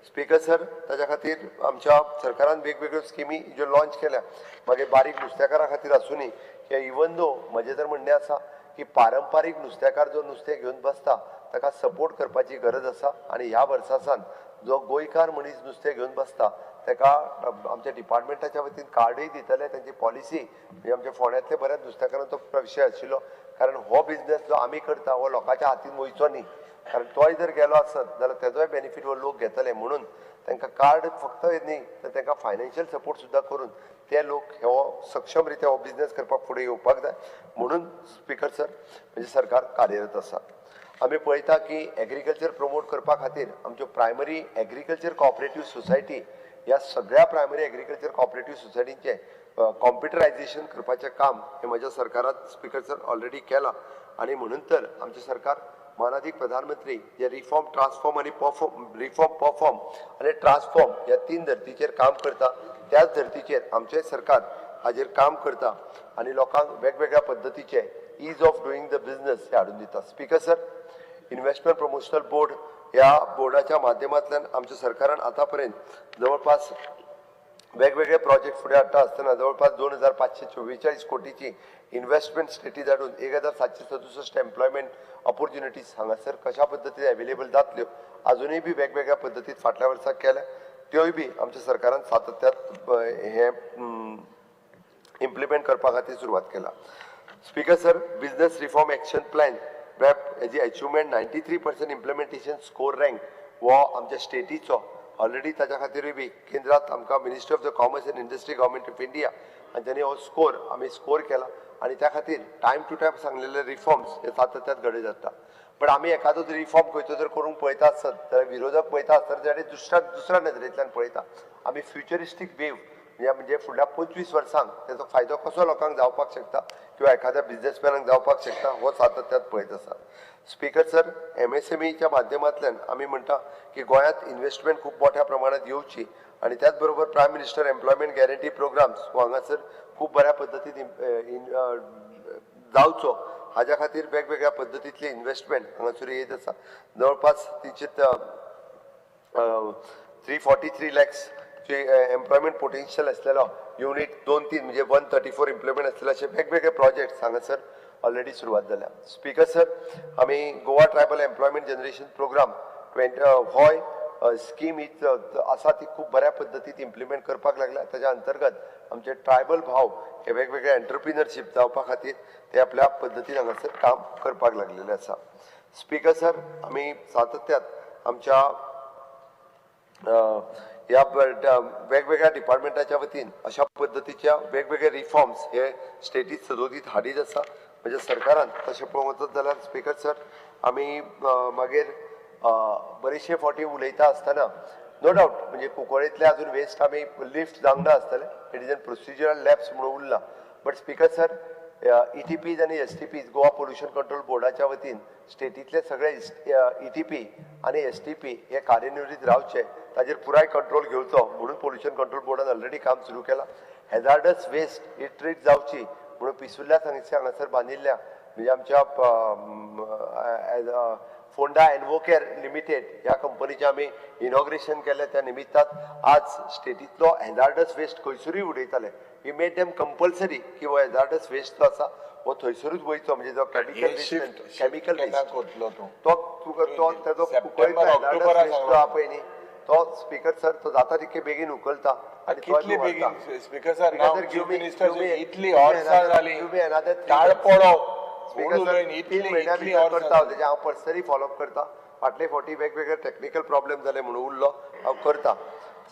स्पिकर सर, ताच्या खातीर आमच्या सरकारान वेगवेगळ्यो स्किमी ज्यो लॉंच केल्या, मागीर बारीक नुस्तेकारां खातीर आसुनी किंवा इवन दो म्हजें तर म्हणणें आसा की पारंपारीक नुस्तेकार जो नुस्तें घेवन बसता ताका सपोर्ट करपाची गरज आसा आनी ह्या वर्सा सावन जो गोंयकार मनीस नुस्तें घेवन बसता ताका आमच्या डिपार्टमेंटाच्या वतीन कार्डूय दितले, तेंची पॉलिसी म्हणजे आमच्या फोंड्यांतले बऱ्याच नुस्तेकारांचो विशय आशिल्लो, कारण हो बिजनेस जो आमी करता हो लोकांच्या हातीन वयचो न्ही, कारण तोय जर गेलो आसत जाल्यार तेजोय बेनिफीट हो लोक घेतले, म्हणून तांकां कार्ड फक्त न्ही तर तांकां फायनान्शियल सपोर्ट सुद्दां करून ते लोक हो सक्षम रित्या हो बिजनेस करपाक फुडें येवपाक जाय, म्हणून स्पिकर सर म्हणजे सरकार कार्यरत आसा. आमी पळयता की एग्रीकल्चर प्रमोट करपा खातीर आमच्यो प्रायमरी एग्रीकल्चर कॉपरेटीव सोसायटी ह्या सगळ्या प्रायमरी एग्रीकल्चर कॉपरेटीव सोसायटींचें कॉम्प्युटरायझेशन करपाचें काम हें म्हज्या सरकारान स्पिकर सर ऑलरेडी केलां आनी म्हणून तर आमचें सरकार मानादीक प्रधानमंत्री जे रिफॉर्म, ट्रान्सफॉर्म आनी परफॉर्म, रिफॉर्म, परफॉर्म आनी ट्रान्सफॉर्म ह्या 3 धर्तीचेर काम करता, त्याच धर्तीचेर आमचें सरकार हाजेर काम करता आनी लोकांक वेगवेगळ्या पद्दतीचे ease of doing the business हे हाडून दिता. Speaker sir, investment promotional board ह्या बोर्डाच्या माध्यमांतल्यान आमच्या सरकारान आतां पर्यंत जवळपास वेगवेगळे प्रोजेक्ट फुडें हाडटा आसतना जवळपास 2544 कोटीची इन्व्हेस्टमेंट स्टेटीत हाडून 1767 एम्प्लॉयमेंट ऑपॉर्च्युनिटीज हांगासर कशा पद्दतीन अवेलेबल जातल्यो आजुनूय बी वेगवेगळ्या पद्दतीन फाटल्या वर्सा केल्या, त्योय बी आमच्या सरकारान सातत्यात हें इम्प्लिमेंट करपा खातीर सुरवात केला. Speaker sir, business reform action plan BRAP हेजी achievement 93% implementation score rank हो आमच्या स्टेटीचो ऑलरेडी ताच्या खातीरूय बी केंद्रात आमकां ministry of the commerce and industry government of India हांच्यांनी हो स्कोर आमी स्कोर केला आनी त्या खातीर टायम टू टायम सांगलेले रिफॉर्म्स हे सातत्यात घडयत जाता. बट आमी एखादो रिफॉर्म खंयचो जर करूंक पळयता आसत जाल्यार विरोधक पळयता आसतना ताणें दुसऱ्या नदरेंतल्यान पळयता. आमी फ्युचरिस्टीक वेव म्हणजे फुडल्या 25 वर्सांक तेजो फायदो कसो लोकांक जावपाक शकता किंवा एखाद्या बिजनेसमॅनाक जावपाक शकता हो सातत्यात पळयत आसा. स्पिकर सर, MSMEच्या माध्यमांतल्यान आमी म्हणटा की गोंयांत इन्व्हेस्टमेंट खूब मोठ्या प्रमाणात येवची आनी त्याच बरोबर prime minister employment guarantee programmes हो हांगासर खूब बऱ्या पद्दतीन जावचो हाज्या खातीर वेगवेगळ्या पद्दतींतली इन्व्हेस्टमेंट हांगासर येत आसा. जवळपास 343 लॅक्स चे एम्प्लॉयमेंट पोटेन्शियल आसलेलो युनीट 2-3 म्हणजे 134 इम्प्लॉयमेंट आसलेले अशे वेगवेगळे प्रोजेक्ट्स हांगासर ऑलरेडी सुरवात जाल्या. स्पिकर सर, आमी Goa tribal employment generation programme होय स्कीम ही आसा ती खूब बऱ्या पद्दतीन इम्प्लिमेंट करपाक लागल्या. ताच्या अंतर्गत आमचे ट्रायबल भाव हे वेगवेगळे एंटरप्रिनरशीप जावपा खातीर ते आपल्या पद्दतीन हांगासर काम करपाक लागलेले आसा. स्पिकर सर, आमी सातत्यात आमच्या ह्या वेगवेगळ्या डिपार्टमेंटाच्या वतीन अशा पद्दतीच्या वेगवेगळे रिफॉर्म्स हे स्टेटीत सदोदीत हाडीत आसा. म्हणजे सरकारान तशें पळोवंक वचत जाल्यार स्पिकर सर आमी मागीर बरेचशे फावटी उलयता आसतना नो डावट म्हणजे कुंकळेंतले अजून वेस्ट आमी लिफ्ट जावंक ना आसतलें, it is an procedural lapse म्हणून उरला. But speaker sir, ETPs आनी एसटीपीज गोवा पोल्युशन कंट्रोल बोर्डाच्या वतीन स्टेटींतले सगळे ईटीपी आनी एसटीपी हे कार्यान्वित रावचे, ताजेर पुराय कंट्रोल घेवचो म्हणून पोल्युशन कंट्रोल बोर्डान ऑलरेडी काम सुरू केलां. हॅझार्डस वेस्ट ही ट्रीट जावची म्हणून पिसुर्ल्या हांगासर बांदिल्ल्या म्हणजे आमच्या फोंडा एनवोकेअर लिमिटेड ह्या कंपनीचें आमी इनॉग्रेशन केलें. त्या निमित्तान आज स्टेटींतलो हॅझार्डस वेस्ट खंयसरूय उडयताले, we made them compulsory की हो हॅझार्डस वेस्ट जो आसा हो थंयसरूच वयचो, म्हणजे जो केमिकल वेस्ट, केमिकल वेस्ट तो तुका तो तेजो हॅझार्डस वेस्ट जो आहा पळय न्ही तो स्पिकर सर तो जाता तितके बेगीन उखलता. आनी कितली बेगीन स्पिकर सर, इतली वर्सां जाली ताळ पडो स्पिकर सर, 3 म्हयन्या भितर करता हांव, तेजें हांव पर्सनली फॉलोअप करता. फाटले फावटी वेगवेगळे टॅक्निकल प्रॉब्लेम जाले म्हणून उरलो, हांव करता.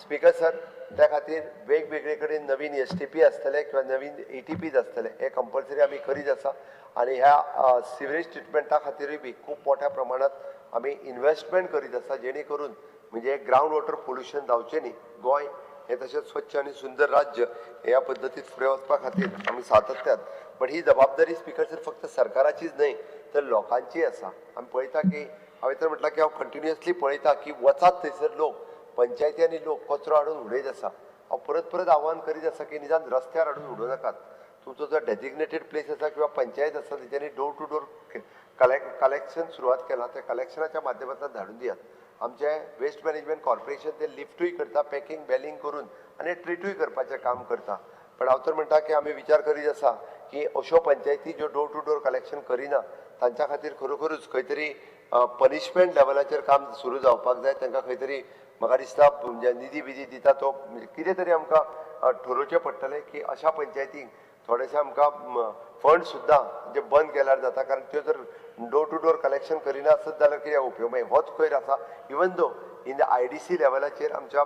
स्पिकर सर, त्या खातीर वेगवेगळे कडेन नवीन एसटीपी आसतले किंवा नवीन ईटीपीज आसतले हे कंपल्सरी आमी करीत आसा. आनी ह्या सिवरेज ट्रिटमेंटा खातीरूय बी खूब मोठ्या प्रमाणांत आमी इन्वेस्टमेंट करीत आसा, जेणे करून म्हणजे ग्रावंड वॉटर पोल्युशन जावचें न्ही. गोंय हें तशेंच स्वच्छ आनी सुंदर राज्य ह्या पद्दतीत फुडें वचपा खातीर आमी सातत्यान, बट he जबाबदारी स्पिकर सर फक्त सरकाराचीच न्हय तर लोकांचीय आसा. आमी पळयता की हांवें तर म्हटलां की हांव कंटिन्युअसली पळयता की वचात थंयसर लोक, पंचायती आनी लोक कचरो हाडून उडयत आसा. हांव परत परत आव्हान करीत आसा की निदान रस्त्यार हाडून उडोवं नाकात. तुमचो जो डेजिग्नेटेड प्लेस आसा किंवा पंचायत आसा तेच्यांनी डोर टू डोर कलेक्शन सुरवात केलां, त्या कलेक्शनाच्या माध्यमांतल्यान धाडून दियात. आमचें वेस्ट मॅनेजमेंट कॉर्पोरेशन ते लिफ्टूय करता, पॅकिंग बेलिंग करून आनी ट्रिटूय करपाचें काम करता. पण हांव तर म्हणटा की आमी विचार करीत आसा की अश्यो पंचायती ज्यो डोर टू डोर कलेक्शन करिना तांच्या खातीर खरोखरूच खंय तरी पनिशमेंट लेवलाचेर काम सुरू जावपाक जाय. तांकां खंय तरी म्हाका दिसता म्हणजे निधी बिधी दिता तो कितें तरी आमकां ठरोवचें पडटलें की अशा पंचायतींक थोडेशें आमकां फंड सुद्दां जे बंद केल्यार जाता, कारण त्यो जर डोर टू डोर कलेक्शन करिना आसत जाल्यार कितें उपयोग, मागीर होच कोयर आसा. Even though in the IDC लेवलाचेर आमच्या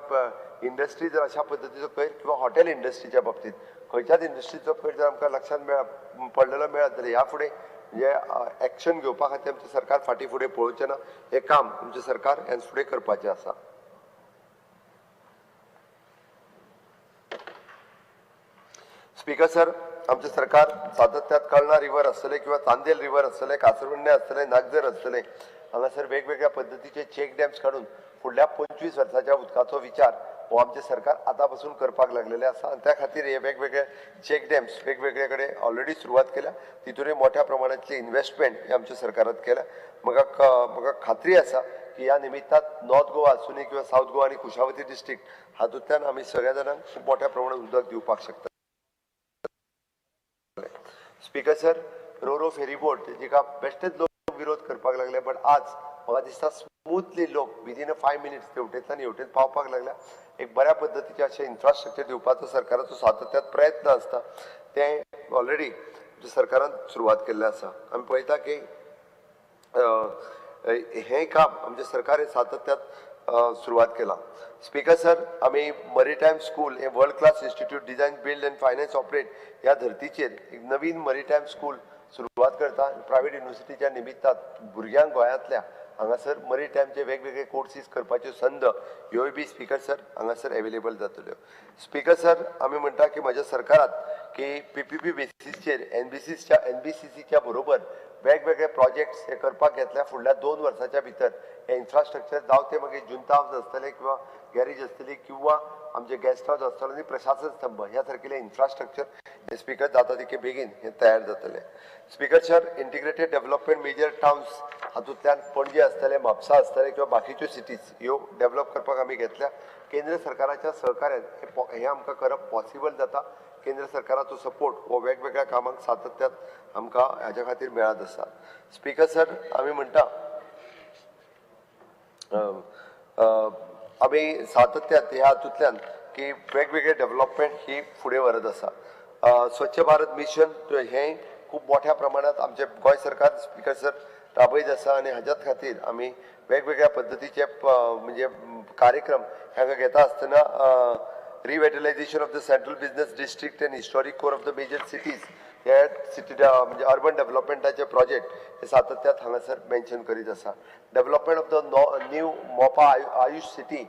इंडस्ट्री जर अशा पद्दतीचो कोयर किंवा हॉटेल इंडस्ट्रीच्या बाबतींत खंयच्याच इंडस्ट्रीचो कोयर जर आमकां लक्षांत पडलेलो मेळत जाल्यार ह्या फुडें म्हणजे एक्शन घेवपा खातीर आमचें सरकार फाटीं फुडें पळोवचें ना. हें काम आमचें सरकार ह्यान फुडें करपाचें आसा. स्पिकर सर, आमचें सरकार सातत्यात कळना रिवर आसतलें किंवा चांदेल रिवर आसतलें, कासरवंडे आसतलें, नागझर आसतलें, हांगासर वेगवेगळ्या पद्दतीचे चेक डॅम्स काडून फुडल्या 25 वर्साच्या उदकाचो विचार हो आमचें सरकार आतां पासून करपाक लागलेलें आसा. आनी त्या खातीर हे वेगवेगळे चेक डॅम्स वेगवेगळे कडेन ऑलरेडी सुरवात केल्या, तितूनय मोठ्या प्रमाणांतली इन्वेस्टमेंट हे आमच्या सरकारान केल्या. म्हाका खात्री आसा की ह्या निमित्तान नॉर्थ गोवा आसुनी किंवा सावथ गोवा आनी कुशावती डिस्ट्रिक्ट हातूंतल्यान आमी सगळ्या जाणांक खूब मोठ्या प्रमाणात उदक दिवपाक शकता. Speaker sir, roro ferryboat जिका बेश्टेच लोक विरोध करपाक लागले, बट आज म्हाका दिसता स्मूथली लोक विदीन अ 5 मिनिट्स तेवटेंतल्यान हेवटेन पावपाक लागल्या. एक बऱ्या पद्दतीचें अशें इन्फ्रास्ट्रक्चर दिवपाचो सरकाराचो सातत्यात प्रयत्न आसता, तें ऑलरेडी सरकारान सुरवात केल्लें आसा. आमी पळयता की हें काम आमचें सरकार हें सातत्यात सुरवात केलां. स्पिकर सर, आमी मरीटायम स्कूल हें world class institute design build and finance operate ह्या धर्तीचेर एक नवीन मरीटायम स्कूल सुरवात करता. प्रायवेट युनिवर्सिटीच्या निमित्तान भुरग्यांक गोंयांतल्या हांगासर मरीटायमचे वेगवेगळे कोर्सीस करपाच्यो संद ह्योय बी स्पिकर सर हांगासर एवेलेबल जातल्यो. स्पिकर सर, आमी म्हणटा की म्हज्या सरकारात की पीपीपी बेसीसचेर एनबीसीसीच्या बरोबर वेगवेगळे प्रोजेक्ट्स हे करपाक घेतल्या. फुडल्या 2 वर्साच्या भितर हे इन्फ्रास्ट्रक्चर जावं ते मागीर जुंता हावज आसतलें किंवा गॅरेज आसतली किंवा आमचे गेस्ट हावज आसतलो आनी प्रशासन स्तंभ ह्या सारकेले इन्फ्रास्ट्रक्चर हे स्पिकर जाता तितके बेगीन हे तयार जातले. Speaker sir, integrated development major towns हातूंतल्यान पणजे आसतले, म्हापसा आसतले किंवा बाकीच्यो सिटीज ह्यो डेव्हलप करपाक आमी घेतल्या. केंद्र सरकाराच्या सहकार्यान हें आमकां करप पॉसिबल जाता. केंद्र सरकाराचो सपोर्ट हो वेगवेगळ्या कामांक सातत्यात आमकां हाज्या खातीर मेळत आसा. स्पिकर सर, आमी म्हणटा आमी सातत्यात ह्या हातूंतल्यान की वेगवेगळे डेव्हलपमेंट ही फुडें व्हरत आसा. स्वच्छ भारत मिशन हें खूब मोठ्या प्रमाणात आमचें गोंय सरकार स्पिकर सर राबयत आसा आनी हाज्याच खातीर आमी वेगवेगळ्या पद्दतीचे म्हणजे कार्यक्रम हांगा घेता आसतना revitalisation of the central business district and historic core of the major cities हे सिटी म्हणजे अर्बन डेव्हलपमेंटाचे प्रोजेक्ट हे सातत्यात हांगासर मेन्शन करीत आसा. Development of the new Mopa AYUSH city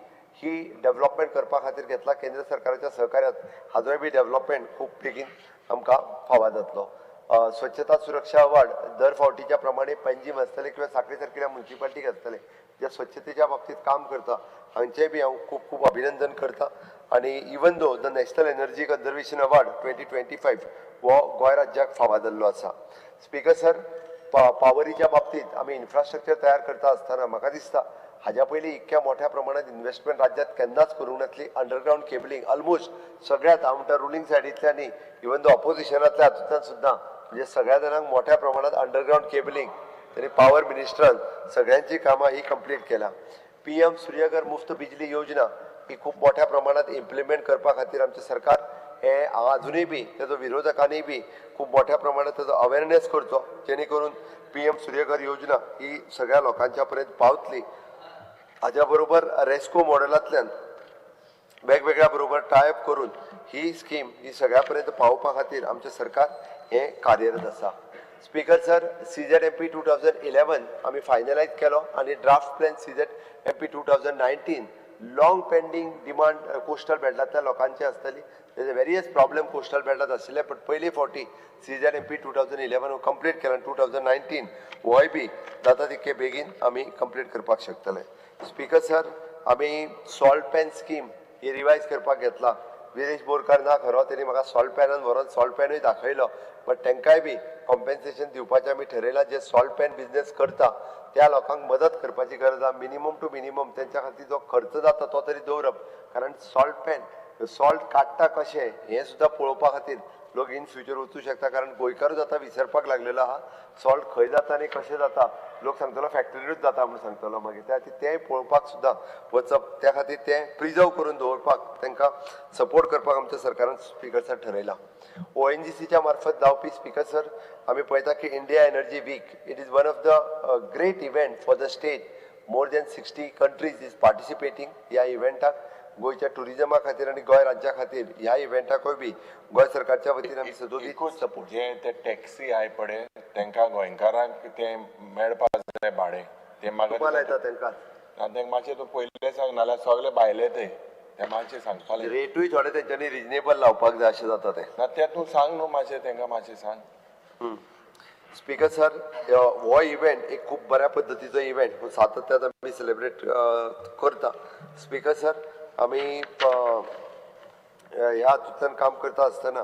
he development करपा खातीर घेतला केंद्र सरकाराच्या सहकार्यात, हाजोय बी डेव्हलपमेंट खूब बेगीन आमकां फावा जातलो. स्वच्छता सुरक्षा अवॉर्ड दर फावटीच्या प्रमाणे पणजीम आसतले किंवा साखळी सारकिल्या मुन्सिपाल्टीक आसतले जे स्वच्छतेच्या बाबतीत काम करता, हांचेय बी हांव खूब खूब अभिनंदन करता. आनी even though the National Energy Conservation Award 2025 हो गोंय राज्याक फावा जाल्लो आसा. स्पीकर सर, पावरीच्या बाबतीत आमी इन्फ्रास्ट्रक्चर तयार करता आसतना म्हाका दिसता हाज्या पयलीं इतक्या मोठ्या प्रमाणात इन्व्हेस्टमेंट राज्यात केन्नाच करूंक नासली. अंडरग्रावंड केबलिंग ऑलमोस्ट सगळ्यात, हांव म्हणटा रुलींग सायडींतल्यान न्ही, इवन दो ऑपोजिशनांतल्या हातूंतल्यान सुद्दां, म्हणजे सगळ्या जाणांक मोठ्या प्रमाणात अंडरग्रावंड केबलिंग तरी पावर मिनिस्टरान सगळ्यांची कामां ही कंप्लीट केल्या. पीएम सूर्यघर मुफ्त बिजली योजना ही खूब मोठ्या प्रमाणात इम्प्लिमेंट करपा खातीर आमचें सरकार हे अजुनूय बी तेजो विरोधकांनी बी खूब मोठ्या प्रमाणात तेजो अवेरनेस करचो, जेणे करून पीएम सूर्यघर योजना ही सगळ्या लोकांच्या पर्यंत पावतली. हाज्या बरोबर रेस्को मॉडेलांतल्यान वेगवेगळ्या बरोबर टायअप करून ही स्कीम ही सगळ्या पर्यंत पावोवपा खातीर आमचें सरकार हें कार्यरत आसा. Speaker sir, CZMP 2011 आमी फायनलायज केलो आनी draft plan CZMP 2019, long pending demand coastal बेल्टांतल्या लोकांची आसतली. तेजे वेरियस प्रॉब्लेम कोस्टल बेल्टात आशिल्ले, पण पयली फावटी CZMP 2011 complete केला. 2019 होय बी जाता तितके बेगीन आमी कंप्लीट करपाक शकतले. स्पीकर सर, आमी सॉल्ट पॅन स्कीम ही रिवायज करपाक घेतला. विरेश बोरकार ना खरो, तेणी म्हाका सॉल्ट पॅनान व्हरोन सॉल्ट पॅनूय दाखयलो, बट तांकांय बी कॉम्पेन्सेशन दिवपाचें आमी ठरयलां. जे सॉल्ट पॅन बिजनेस करता त्या लोकांक मदत करपाची गरज आहा. मिनिमम टू मिनिमम तेंच्या खातीर जो खर्च जाता तो तरी दवरप, कारण सॉल्ट पॅन सॉल्ट काडटा कशें हें सुद्दां पळोवपा खातीर लोक इन फ्युचर वचूं शकता, कारण गोंयकारूच आतां विसरपाक लागलेलो आहा सॉल्ट खंय जाता आनी कशें जाता. लोक सांगतलो फॅक्टरीरूच जाता म्हूण सांगतलो, मागीर त्या खातीर तेंय पळोवपाक सुद्दां वचप, त्या खातीर तें प्रिजर्व करून दवरपाक तांकां सपोर्ट करपाक आमच्या सरकारान स्पीकर सर ठरयलां. ओएनजीसीच्या मार्फत जावपी, स्पीकर सर, आमी पळयता की India Energy Week, it is one of the great event for the state. More than 60 countries is participating ह्या इव्हेंटाक. गोंयच्या टुरिजमा खातीर आनी गोंय राज्या खातीर ह्या इव्हेंटाकूय बी गोंय सरकारच्या वतीन आमी सदोदीत एकूच सपोर्ट. जे ते टॅक्सी आहाय पळय, तेंकां गोंयकारांक तें मेळपा जाय भाडें तें. तुका लायता तांकां. ना, तेंकां मातशें तूं पयलें सांग, नाल्यार सगळे भायले ते ते मातशें सांगपाले. रेटूय थोडे तेंच्यांनी रिजनेबल लावपाक जाय अशें जाता तें. ना, तें तूं सांग न्हू मातशें, तेंकां मातशें सांग. स्पीकर सर, हो इव्हेंट एक खूब बऱ्या पद्दतीचो इव्हेंट हो सातत्यात आमी सेलिब्रेट करता. स्पीकर सर, आमी ह्या हातूंतल्यान काम करता आसतना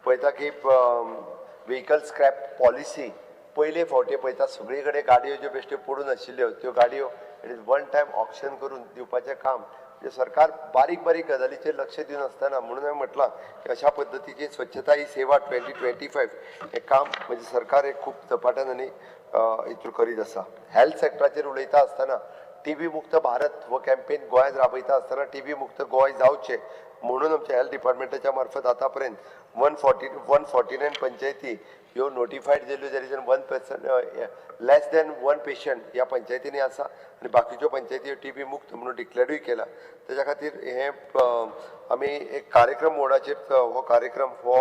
पळयता की व्हेकल स्क्रॅप पॉलिसी पयले फावटी पळयता, सगळे कडेन गाडयो ज्यो बेश्ट्यो पडून आशिल्ल्यो त्यो गाडयो it is one time auction करून दिवपाचें काम. म्हणजे सरकार बारीक बारीक गजालीचेर लक्ष दिवन आसतना, म्हणून हांवें म्हटलां की अशा पद्दतीची स्वच्छता ही सेवा 2025 हें काम म्हणजे सरकार एक खूब झपाट्यान आनी हितून करीत आसा. हेल्थ सेक्टराचेर उलयता आसतना टीबी मुक्त भारत हो कॅम्पेन गोंयांत राबयता आसतना टीबी मुक्त गोंय जावचें म्हणून आमच्या हेल्थ डिपार्टमेंटाच्या मार्फत आतां पर्यंत 149 पंचायती ह्यो नोटिफायड जाल्यो, there is 1%, less than one patient ह्या पंचायतींनी आसा आनी बाकीच्यो पंचायती टी बी मुक्त म्हणून डिक्लेरूय केला. तेज्या खातीर हें आमी एक कार्यक्रम मोडाचेर हो कार्यक्रम हो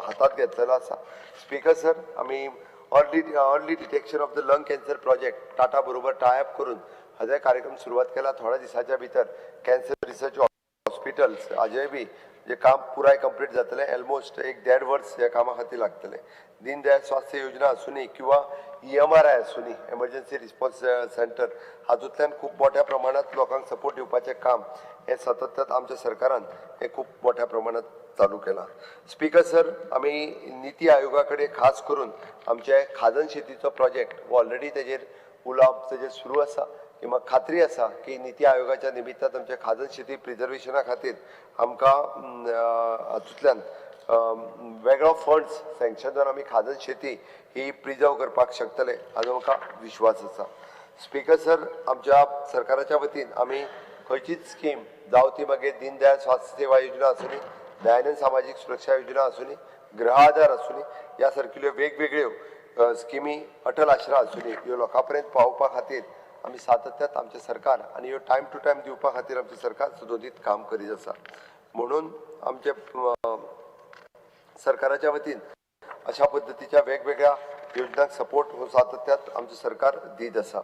हातात घेतलेलो आसा. स्पीकर सर, आमी early detection of the lung cancer project Tata बरोबर टायअप करून हाजोय कार्यक्रम सुरवात केला. थोड्या दिसाच्या भितर कॅन्सर रिसर्च हॉस्पिटल्स हाजेय बी जे काम पुराय कंप्लीट जातलें. ऑलमोस्ट एक देड वर्स ह्या कामा खातीर लागतलें. दीनदयाळ स्वास्थ्य योजना आसुनी किंवा ईएमआरआय आसुनी, एमर्जन्सी रिस्पॉन्स सेंटर, हातूंतल्यान खूब मोठ्या प्रमाणात लोकांक सपोर्ट दिवपाचें काम हें सतत आमच्या सरकारान हें खूब मोठ्या प्रमाणात चालू केलां. स्पीकर सर, आमी निती आयोगा कडेन खास करून आमचे खाजन शेतीचो प्रोजेक्ट हो ऑलरेडी तेजेर उलोवप तेजेर सुरू आसा की म्हाका खात्री आसा की निती आयोगाच्या निमित्तान आमच्या खाजन शेती प्रिजर्वेशना खातीर आमकां हातूंतल्यान वेगळो फंड्स सँक्शन जावन आमी खाजन शेती ही प्रिजर्व करपाक शकतले हाजो म्हाका विश्वास आसा. स्पीकर सर, आमच्या सरकाराच्या वतीन आमी खंयचीच स्कीम जावं ती मागीर दीनदयाळ स्वास्थ्य सेवा योजना आसुनी, दयानंद सामाजीक सुरक्षा योजना आसुनी, गृह आधार आसुनी, ह्या सारकिल्ल्यो वेगवेगळ्यो स्किमी, अटल आश्रा आसुनी, ह्यो लोकां पर्यंत पावोवपा खातीर आमी सातत्यात आमचें सरकार आनी ह्यो टायम टू टायम दिवपा खातीर आमचें सरकार सदोदीत काम करीत आसा. म्हणून आमचे सरकाराच्या वतीन अशा पद्दतीच्या वेगवेगळ्या योजनांक सपोर्ट हो सातत्यात आमचें सरकार दीत आसा.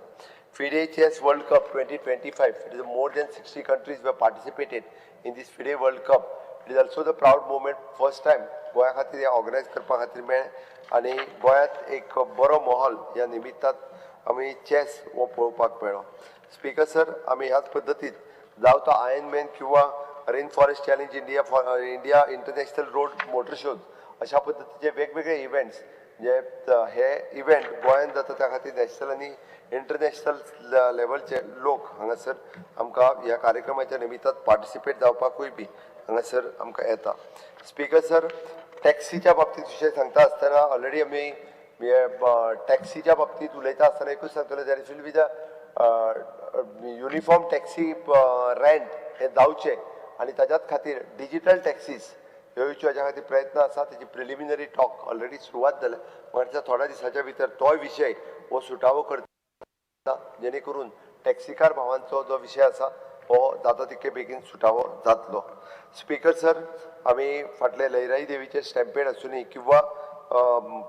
FIDE Chess World Cup 2025, it is more than 60 countries were participated in this FIDE World Cup. It is also the proud moment, first time गोंया खातीर हें ऑर्गनायज करपा खातीर मेळ्ळें आनी गोंयांत एक बरो माहोल ह्या निमित्तान आमी चॅस हो पळोवपाक मेळ्ळो. स्पिकर सर, आमी ह्याच पद्दतीन जावं तो आयर्न मॅन किंवा rain forest challenge India for India international road motor shows अशा पद्दतीचे वेगवेगळे इव्हेंट्स जे हे इव्हेंट गोंयांत जाता त्या खातीर नॅशनल आनी इंटरनॅशनल लेवलचे लोक हांगासर आमकां ह्या कार्यक्रमाच्या निमित्तान पार्टिसिपेट जावपाकूय बी हांगासर आमकां येता. स्पिकर सर, टॅक्सीच्या बाबतींत विशय सांगता आसतना ऑलरेडी आमी टॅक्सीच्या बाबतींत उलयता आसतना एकूच सांगतलो, there will be the uniform taxi rent हें जावचें आनी ताच्याच खातीर डिजीटल टॅक्सीस ह्यो येवच्यो हाज्या खातीर प्रयत्न आसा. तेजी प्रिलिमिनरी टॉक ऑलरेडी सुरवात जाल्या. म्हाका थोड्या दिसाच्या भितर तोय विशय हो सुटावो करता, जेणे करून टॅक्सीकार भावांचो जो विशय आसा हो जाता तितके बेगीन सुटावो जातलो. स्पिकर सर, आमी फाटले लयराई देवीचे स्टॅम्पेड आसुनी किंवा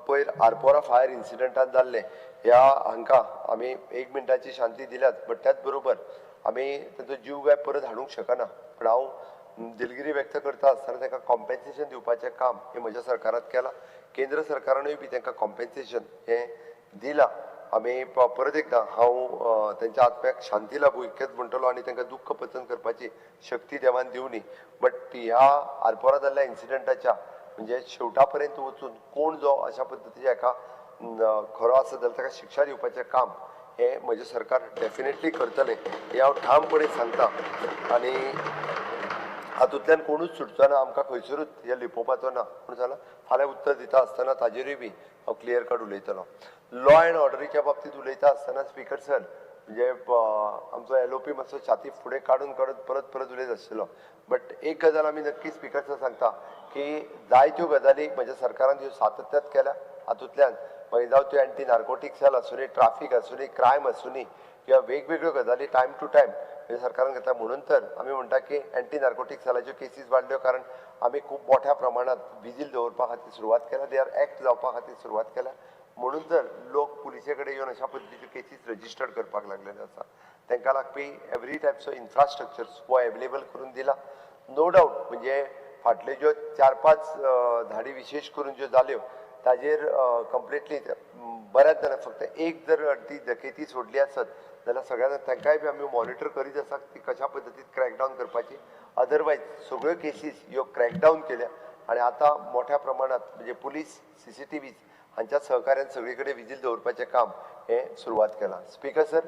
पयर आरपोरा फायर इन्सिडंटान जाल्ले ह्या हांकां आमी एक मिनटाची शांती दिल्यात, बट त्याच बरोबर आमी तांचो जीव काय परत हाडूंक शकना, पूण हांव दिलगिरी व्यक्त करता आसतना तांकां कॉम्पेन्सेशन दिवपाचें काम हें म्हज्या सरकारांत केलां. केंद्र सरकारानूय बी तांकां कॉम्पेन्सेशन हें दिलां. आमी परत एकदां हांव तांच्या आत्म्याक शांती लाभूं इतकेंच म्हणटलो आनी तांकां दुख्ख पचन करपाची शक्ती देवान दिवनी. बट ह्या आरपोरा जाल्ल्या इन्सिडंटाच्या म्हणजे शेवटा पर्यंत वचून कोण जो अशा पद्दतीच्या एका खरो आसा जाल्यार ताका शिक्षा दिवपाचें काम हें म्हजें सरकार डेफिनेटली करतलें हें हांव ठामपणे सांगता. आनी हातूंतल्यान कोणूच सुटचो ना, आमकां खंयसरूच हें लिपोवपाचो ना. पूण जाल्यार फाल्यां उत्तर दिता आसतना ताजेरूय बी हांव क्लियर कट उलयतलो. लॉ एंड ऑर्डरीच्या बाबतींत उलयता आसतना स्पिकर सर, म्हणजे आमचो एलओपी मातसो छाती फुडें काडून काडून परत परत उलयत आशिल्लो, बट एक गजाल आमी नक्की स्पिकर सर सांगता की जायत्यो गजाली म्हज्या सरकारान ह्यो सातत्यात केल्या. हातूंतल्यान मागीर जावं त्यो एंटी नार्कोटीक सेल आसुनी, ट्राफीक आसुनी, क्रायम आसुनी किंवा वेगवेगळ्यो गजाली टायम टू टायम म्हणजे सरकारान घेतला. म्हणून तर आमी म्हणटा की एंटी नार्कोटीक सेलाच्यो केसीस वाडल्यो, कारण आमी खूब मोठ्या प्रमाणात विजील दवरपा खातीर सुरवात केल्या, they are act जावपा खातीर सुरवात केल्या. म्हणून तर लोक पुलिसे कडेन येवन अशा पद्दतीच्यो केसीस रजिस्टर्ड करपाक लागलेले आसा. तांकां लागपी एवरी टायप्स ऑफ इन्फ्रास्ट्रक्चर हो एवेलेबल करून दिला. नो डावट म्हणजे फाटल्यो ज्यो 4-5 धाडी विशेश करून ज्यो जाल्यो ताजेर कंप्लिटली बऱ्याच जाणां फक्त एक जर ती डकेती सोडली आसत जाल्यार सगळ्या तांकांय बी आमी मॉनिटर करीत आसा ती कशा पद्दतीन क्रॅकडावन करपाची. अदरवायज सगळ्यो केसीस ह्यो क्रॅकडावन केल्या आनी आतां मोठ्या प्रमाणात म्हणजे पुलीस CCTV हांच्या सहकार्यान सगळे कडेन विजील दवरपाचें काम हें सुरवात केलां. Speaker sir,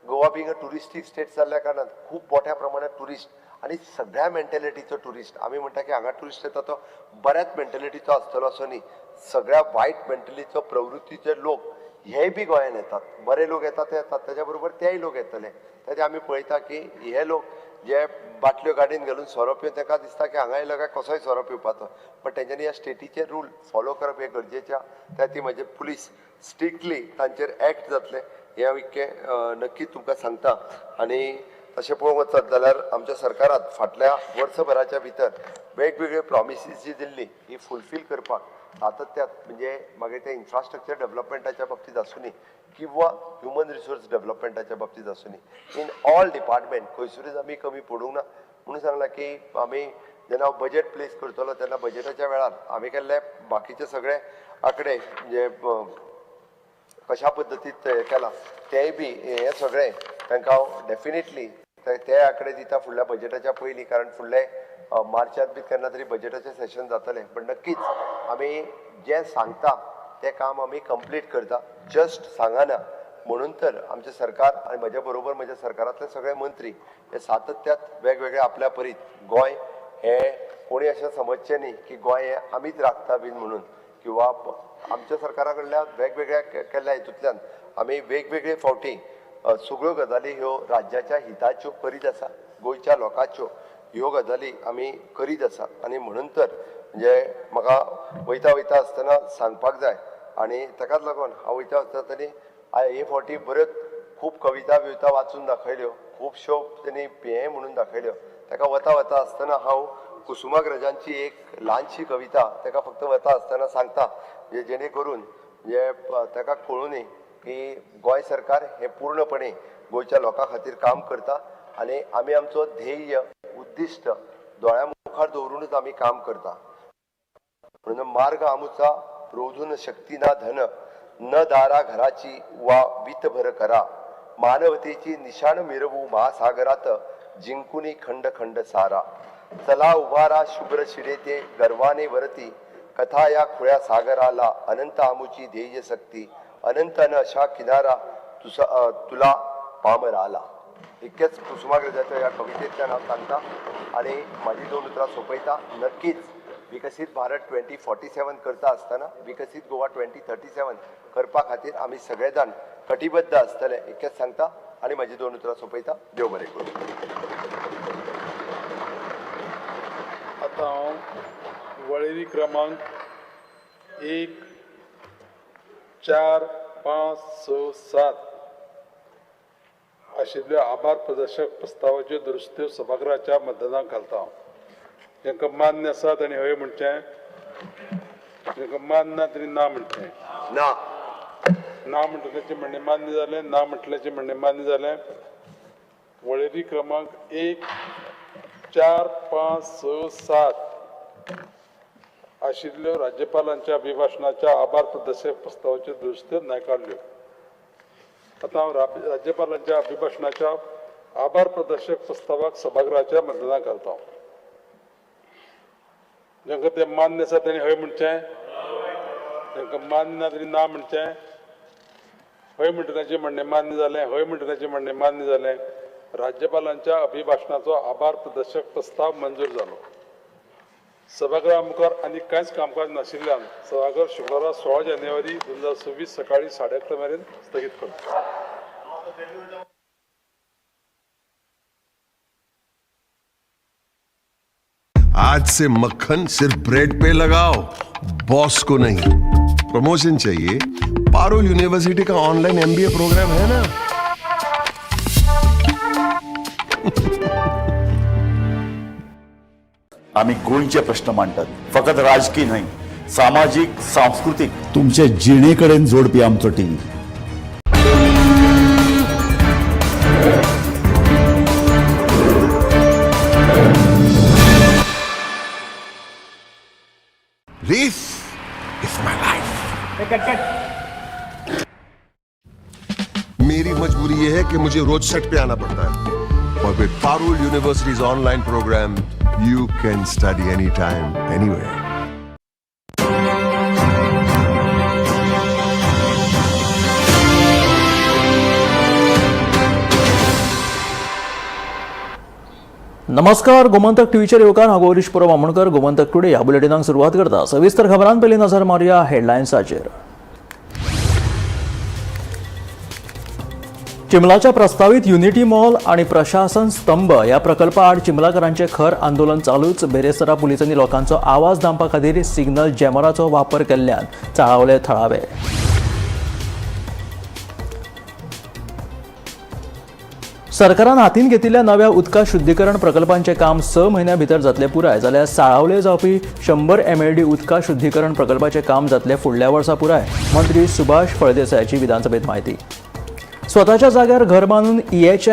Goa being a touristic state जाल्ल्या कारणान खूब मोठ्या प्रमाणात ट्युरिस्ट आनी सगळ्या मेंटेलिटीचो ट्युरिस्ट, आमी म्हणटा की हांगा ट्युरिस्ट येता तो बऱ्याच मेंटेलिटीचो आसतलो असो न्ही, सगळ्या वायट मेंटेलिटीचो प्रवृत्तीचे लोक हे बी गोंयान येतात. बरे लोक येतात ते येतात, ताच्या बरोबर तेय लोक येतले. ताचे आमी पळयता की हे लोक जे बाटल्यो गाडयेन घालून सोरो पिवन तांकां दिसता की हांगा येयलो काय कसोय सोरो पिवपाचो, बट तेंच्यांनी ह्या स्टेटीचे रूल फॉलो करप हें गरजेचें. त्या ती म्हजे पुलीस स्ट्रिक्टली तांचेर एक्ट जातले हें हांव इतकें नक्की तुमकां सांगता. आनी तशें पळोवंक वचत जाल्यार आमच्या सरकारात फाटल्या वर्सभराच्या भितर वेगवेगळे प्रॉमिसीस जी दिल्ली ही फुलफील करपाक सातत्यात म्हणजे मागीर ते इन्फ्रास्ट्रक्चर डेव्हलपमेंटाच्या बाबतींत आसुनी किंवा ह्युमन रिसोर्स डेव्हलपमेंटाच्या बाबतींत आसुनी, इन ऑल डिपार्टमेंट खंयसरूच आमी कमी पडूंक ना. म्हणून सांगलां की आमी जेन्ना हांव बजेट प्लेस करतलो तेन्ना बजेटाच्या वेळार आमी केल्ले बाकीचे सगळे आंकडे म्हणजे कशा पद्दतीत हें केलां तेंय बी हें सगळें तांकां हांव डेफिनेटली ते आंकडे दिता फुडल्या बजेटाच्या पयलीं, कारण फुडले मार्चात बी केन्ना तरी बजेटाचें सेशन जातलें. पण नक्कीच आमी जें सांगता तें काम आमी कंप्लीट करता, जस्ट सांगना. म्हणून तर आमचें सरकार आनी म्हज्या बरोबर म्हज्या सरकारांतले सगळे मंत्री हे सातत्यात वेगवेगळे आपल्या परीत गोंय हें कोणी अशें समजचें न्ही की गोंय हें आमीच राखता बीन म्हणून, किंवा आमच्या सरकारा कडल्यान वेगवेगळ्या केल्ल्या हितूंतल्यान आमी वेगवेगळे फावटी सगळ्यो गजाली ह्यो राज्याच्या हिताच्यो करीत आसा, गोंयच्या लोकांच्यो ह्यो गजाली आमी करीत आसा. आनी म्हणून तर म्हणजे म्हाका वयता वयता आसतना सांगपाक जाय आनी ताकाच लागून हांव वयता आसतना तरी हे फावटी बऱ्योच खूब कविता बिविता वाचून दाखयल्यो, खुबश्यो तेणी हें म्हणून दाखयल्यो. ताका वता वता आसतना हांव कुसुमाग्रजांची एक ल्हानशी कविता ताका फक्त वता आसतना सांगता, म्हणजे जेणे करून म्हणजे ताका कळूं की गोंय सरकार हें पूर्णपणे गोंयच्या लोकां खातीर काम करता आनी आमी आमचो ध्येय उद्दिश्ट दोळ्या मुखार दवरूनच आमी काम करता. म्हणून मार्ग आमुचा रोधून शक्ती ना धन, न दारा घराची वा वितभर करा, मानवतेची निशाण मिरवू महासागरात, जिंकुनी खंड खंड सारा. चला उभारा शुभ्र शिरेते गर्वाने वरती, कथा या खुळ्या सागराला, अनंत आमुची ध्येय सक्ती, अनंत न अशा किनारा तुसा तुला पामर आला. इतकेच कुसुमाग्रजाच्या ह्या कवितेंतल्यान हांव सांगता आनी म्हाजी दोन उतरां सोंपयता. नक्कीच विकसीत भारत 2047 करता आसतना विकसीत गोवा 2037 करपा खातीर आमी सगळे जाण कटिबद्ध आसतले, इतकेंच सांगता आनी म्हाजी दोन उतरां सोंपयता. देव बरें करूं. आतां हांव वळेरी क्रमांक 1 4 5 6 7 आशिल्ल्यो आभार प्रदर्शक प्रस्तावाच्यो दुरुस्त्यो सभागृहाच्या मतदानाक घालता. जांकां मान्य आसा तांणी हय म्हणचें, जांकां मान्य ना तांणी ना म्हणचें. ना ना म्हणटल्याचें म्हणणें मान्य जालें, ना म्हणटल्याचें म्हणणें मान्य जालें. वळेरी क्रमांक 1 4 5 6 7 आशिल्ल्यो राज्यपालांच्या अभिभाशणाच्या आभार प्रदर्शक प्रस्तावाच्यो दुरुस्त्यो न्हयकारल्यो. आतां हांव राज्यपालांच्या अभिभाशणाच्या आभार प्रदर्शक प्रस्तावाक सभागृहाच्या मतदानाक घालता. जांकां तें मान्य आसा तांणी हय म्हणचें, तांकां मान्य ना तांणी ना म्हणचें. हय म्हणटा म्हणणें मान्य जालें, हय म्हणटा म्हणणें मान्य जालें. राज्यपालांच्या अभिभाशणाचो आभार प्रदर्शक प्रस्ताव मंजूर जालो. सभागृहा मुखार आनी कांयच कामकाज नाशिल्ल्यान सभाघर शुक्रारा 16 जानेवारी 2026 सकाळी 11:30 मेरेन स्थगीत करता. आज से मक्खन सिर्फ ब्रेड पे लगाओ, बॉस को नहीं. प्रमोशन चाहिए? पारुल यूनिवर्सिटी का ऑनलाइन एमबीए प्रोग्राम है ना. आम्ही गोंयचे प्रश्न मांडटात, फकत राजकी न्हय, सामाजीक, सांस्कृतीक, तुमचे जिणेकडेन जोडपी आमचो TV. This is my life. मेरी मजबूरी ये है कि मुझे रोज सेट पे आना पड़ता है, और with Parul University's online program you can study any time anywhere. नमस्कार, गोमंतक टीव्हीचेर येवकार. हांव गौरीश परब आमोणकर. गोमंतक टुडे ह्या बुलेटिनाक सुरवात करता. सविस्तर खबरां पयलीं नजर मारुया हेडलायन्साचेर. चिंबलाच्या प्रस्तावीत युनिटी मॉल आणि प्रशासन स्तंभ ह्या प्रकल्पा आड चिंबलाकारांचे खर आंदोलन चालूच. बेरेस्तारा पुलिसांनी लोकांचो आवाज दामपा खातीर सिग्नल जॅमराचो वापर केल्ल्यान चाळावले थळावे. सरकारान हातीन घेतिल्ल्या नव्या उदका शुद्धीकरण प्रकल्पांचें काम 6 म्हयन्यां भितर जातलें पुराय, जाल्यार साळावले जावपी 100 MLD उदका शुद्धीकरण प्रकल्पाचें काम जातलें फुडल्या वर्सा पुराय. मंत्री सुभाष फळदेसायाची विधानसभेत म्हायती. स्वताच्या जाग्यार घर बांदून EHN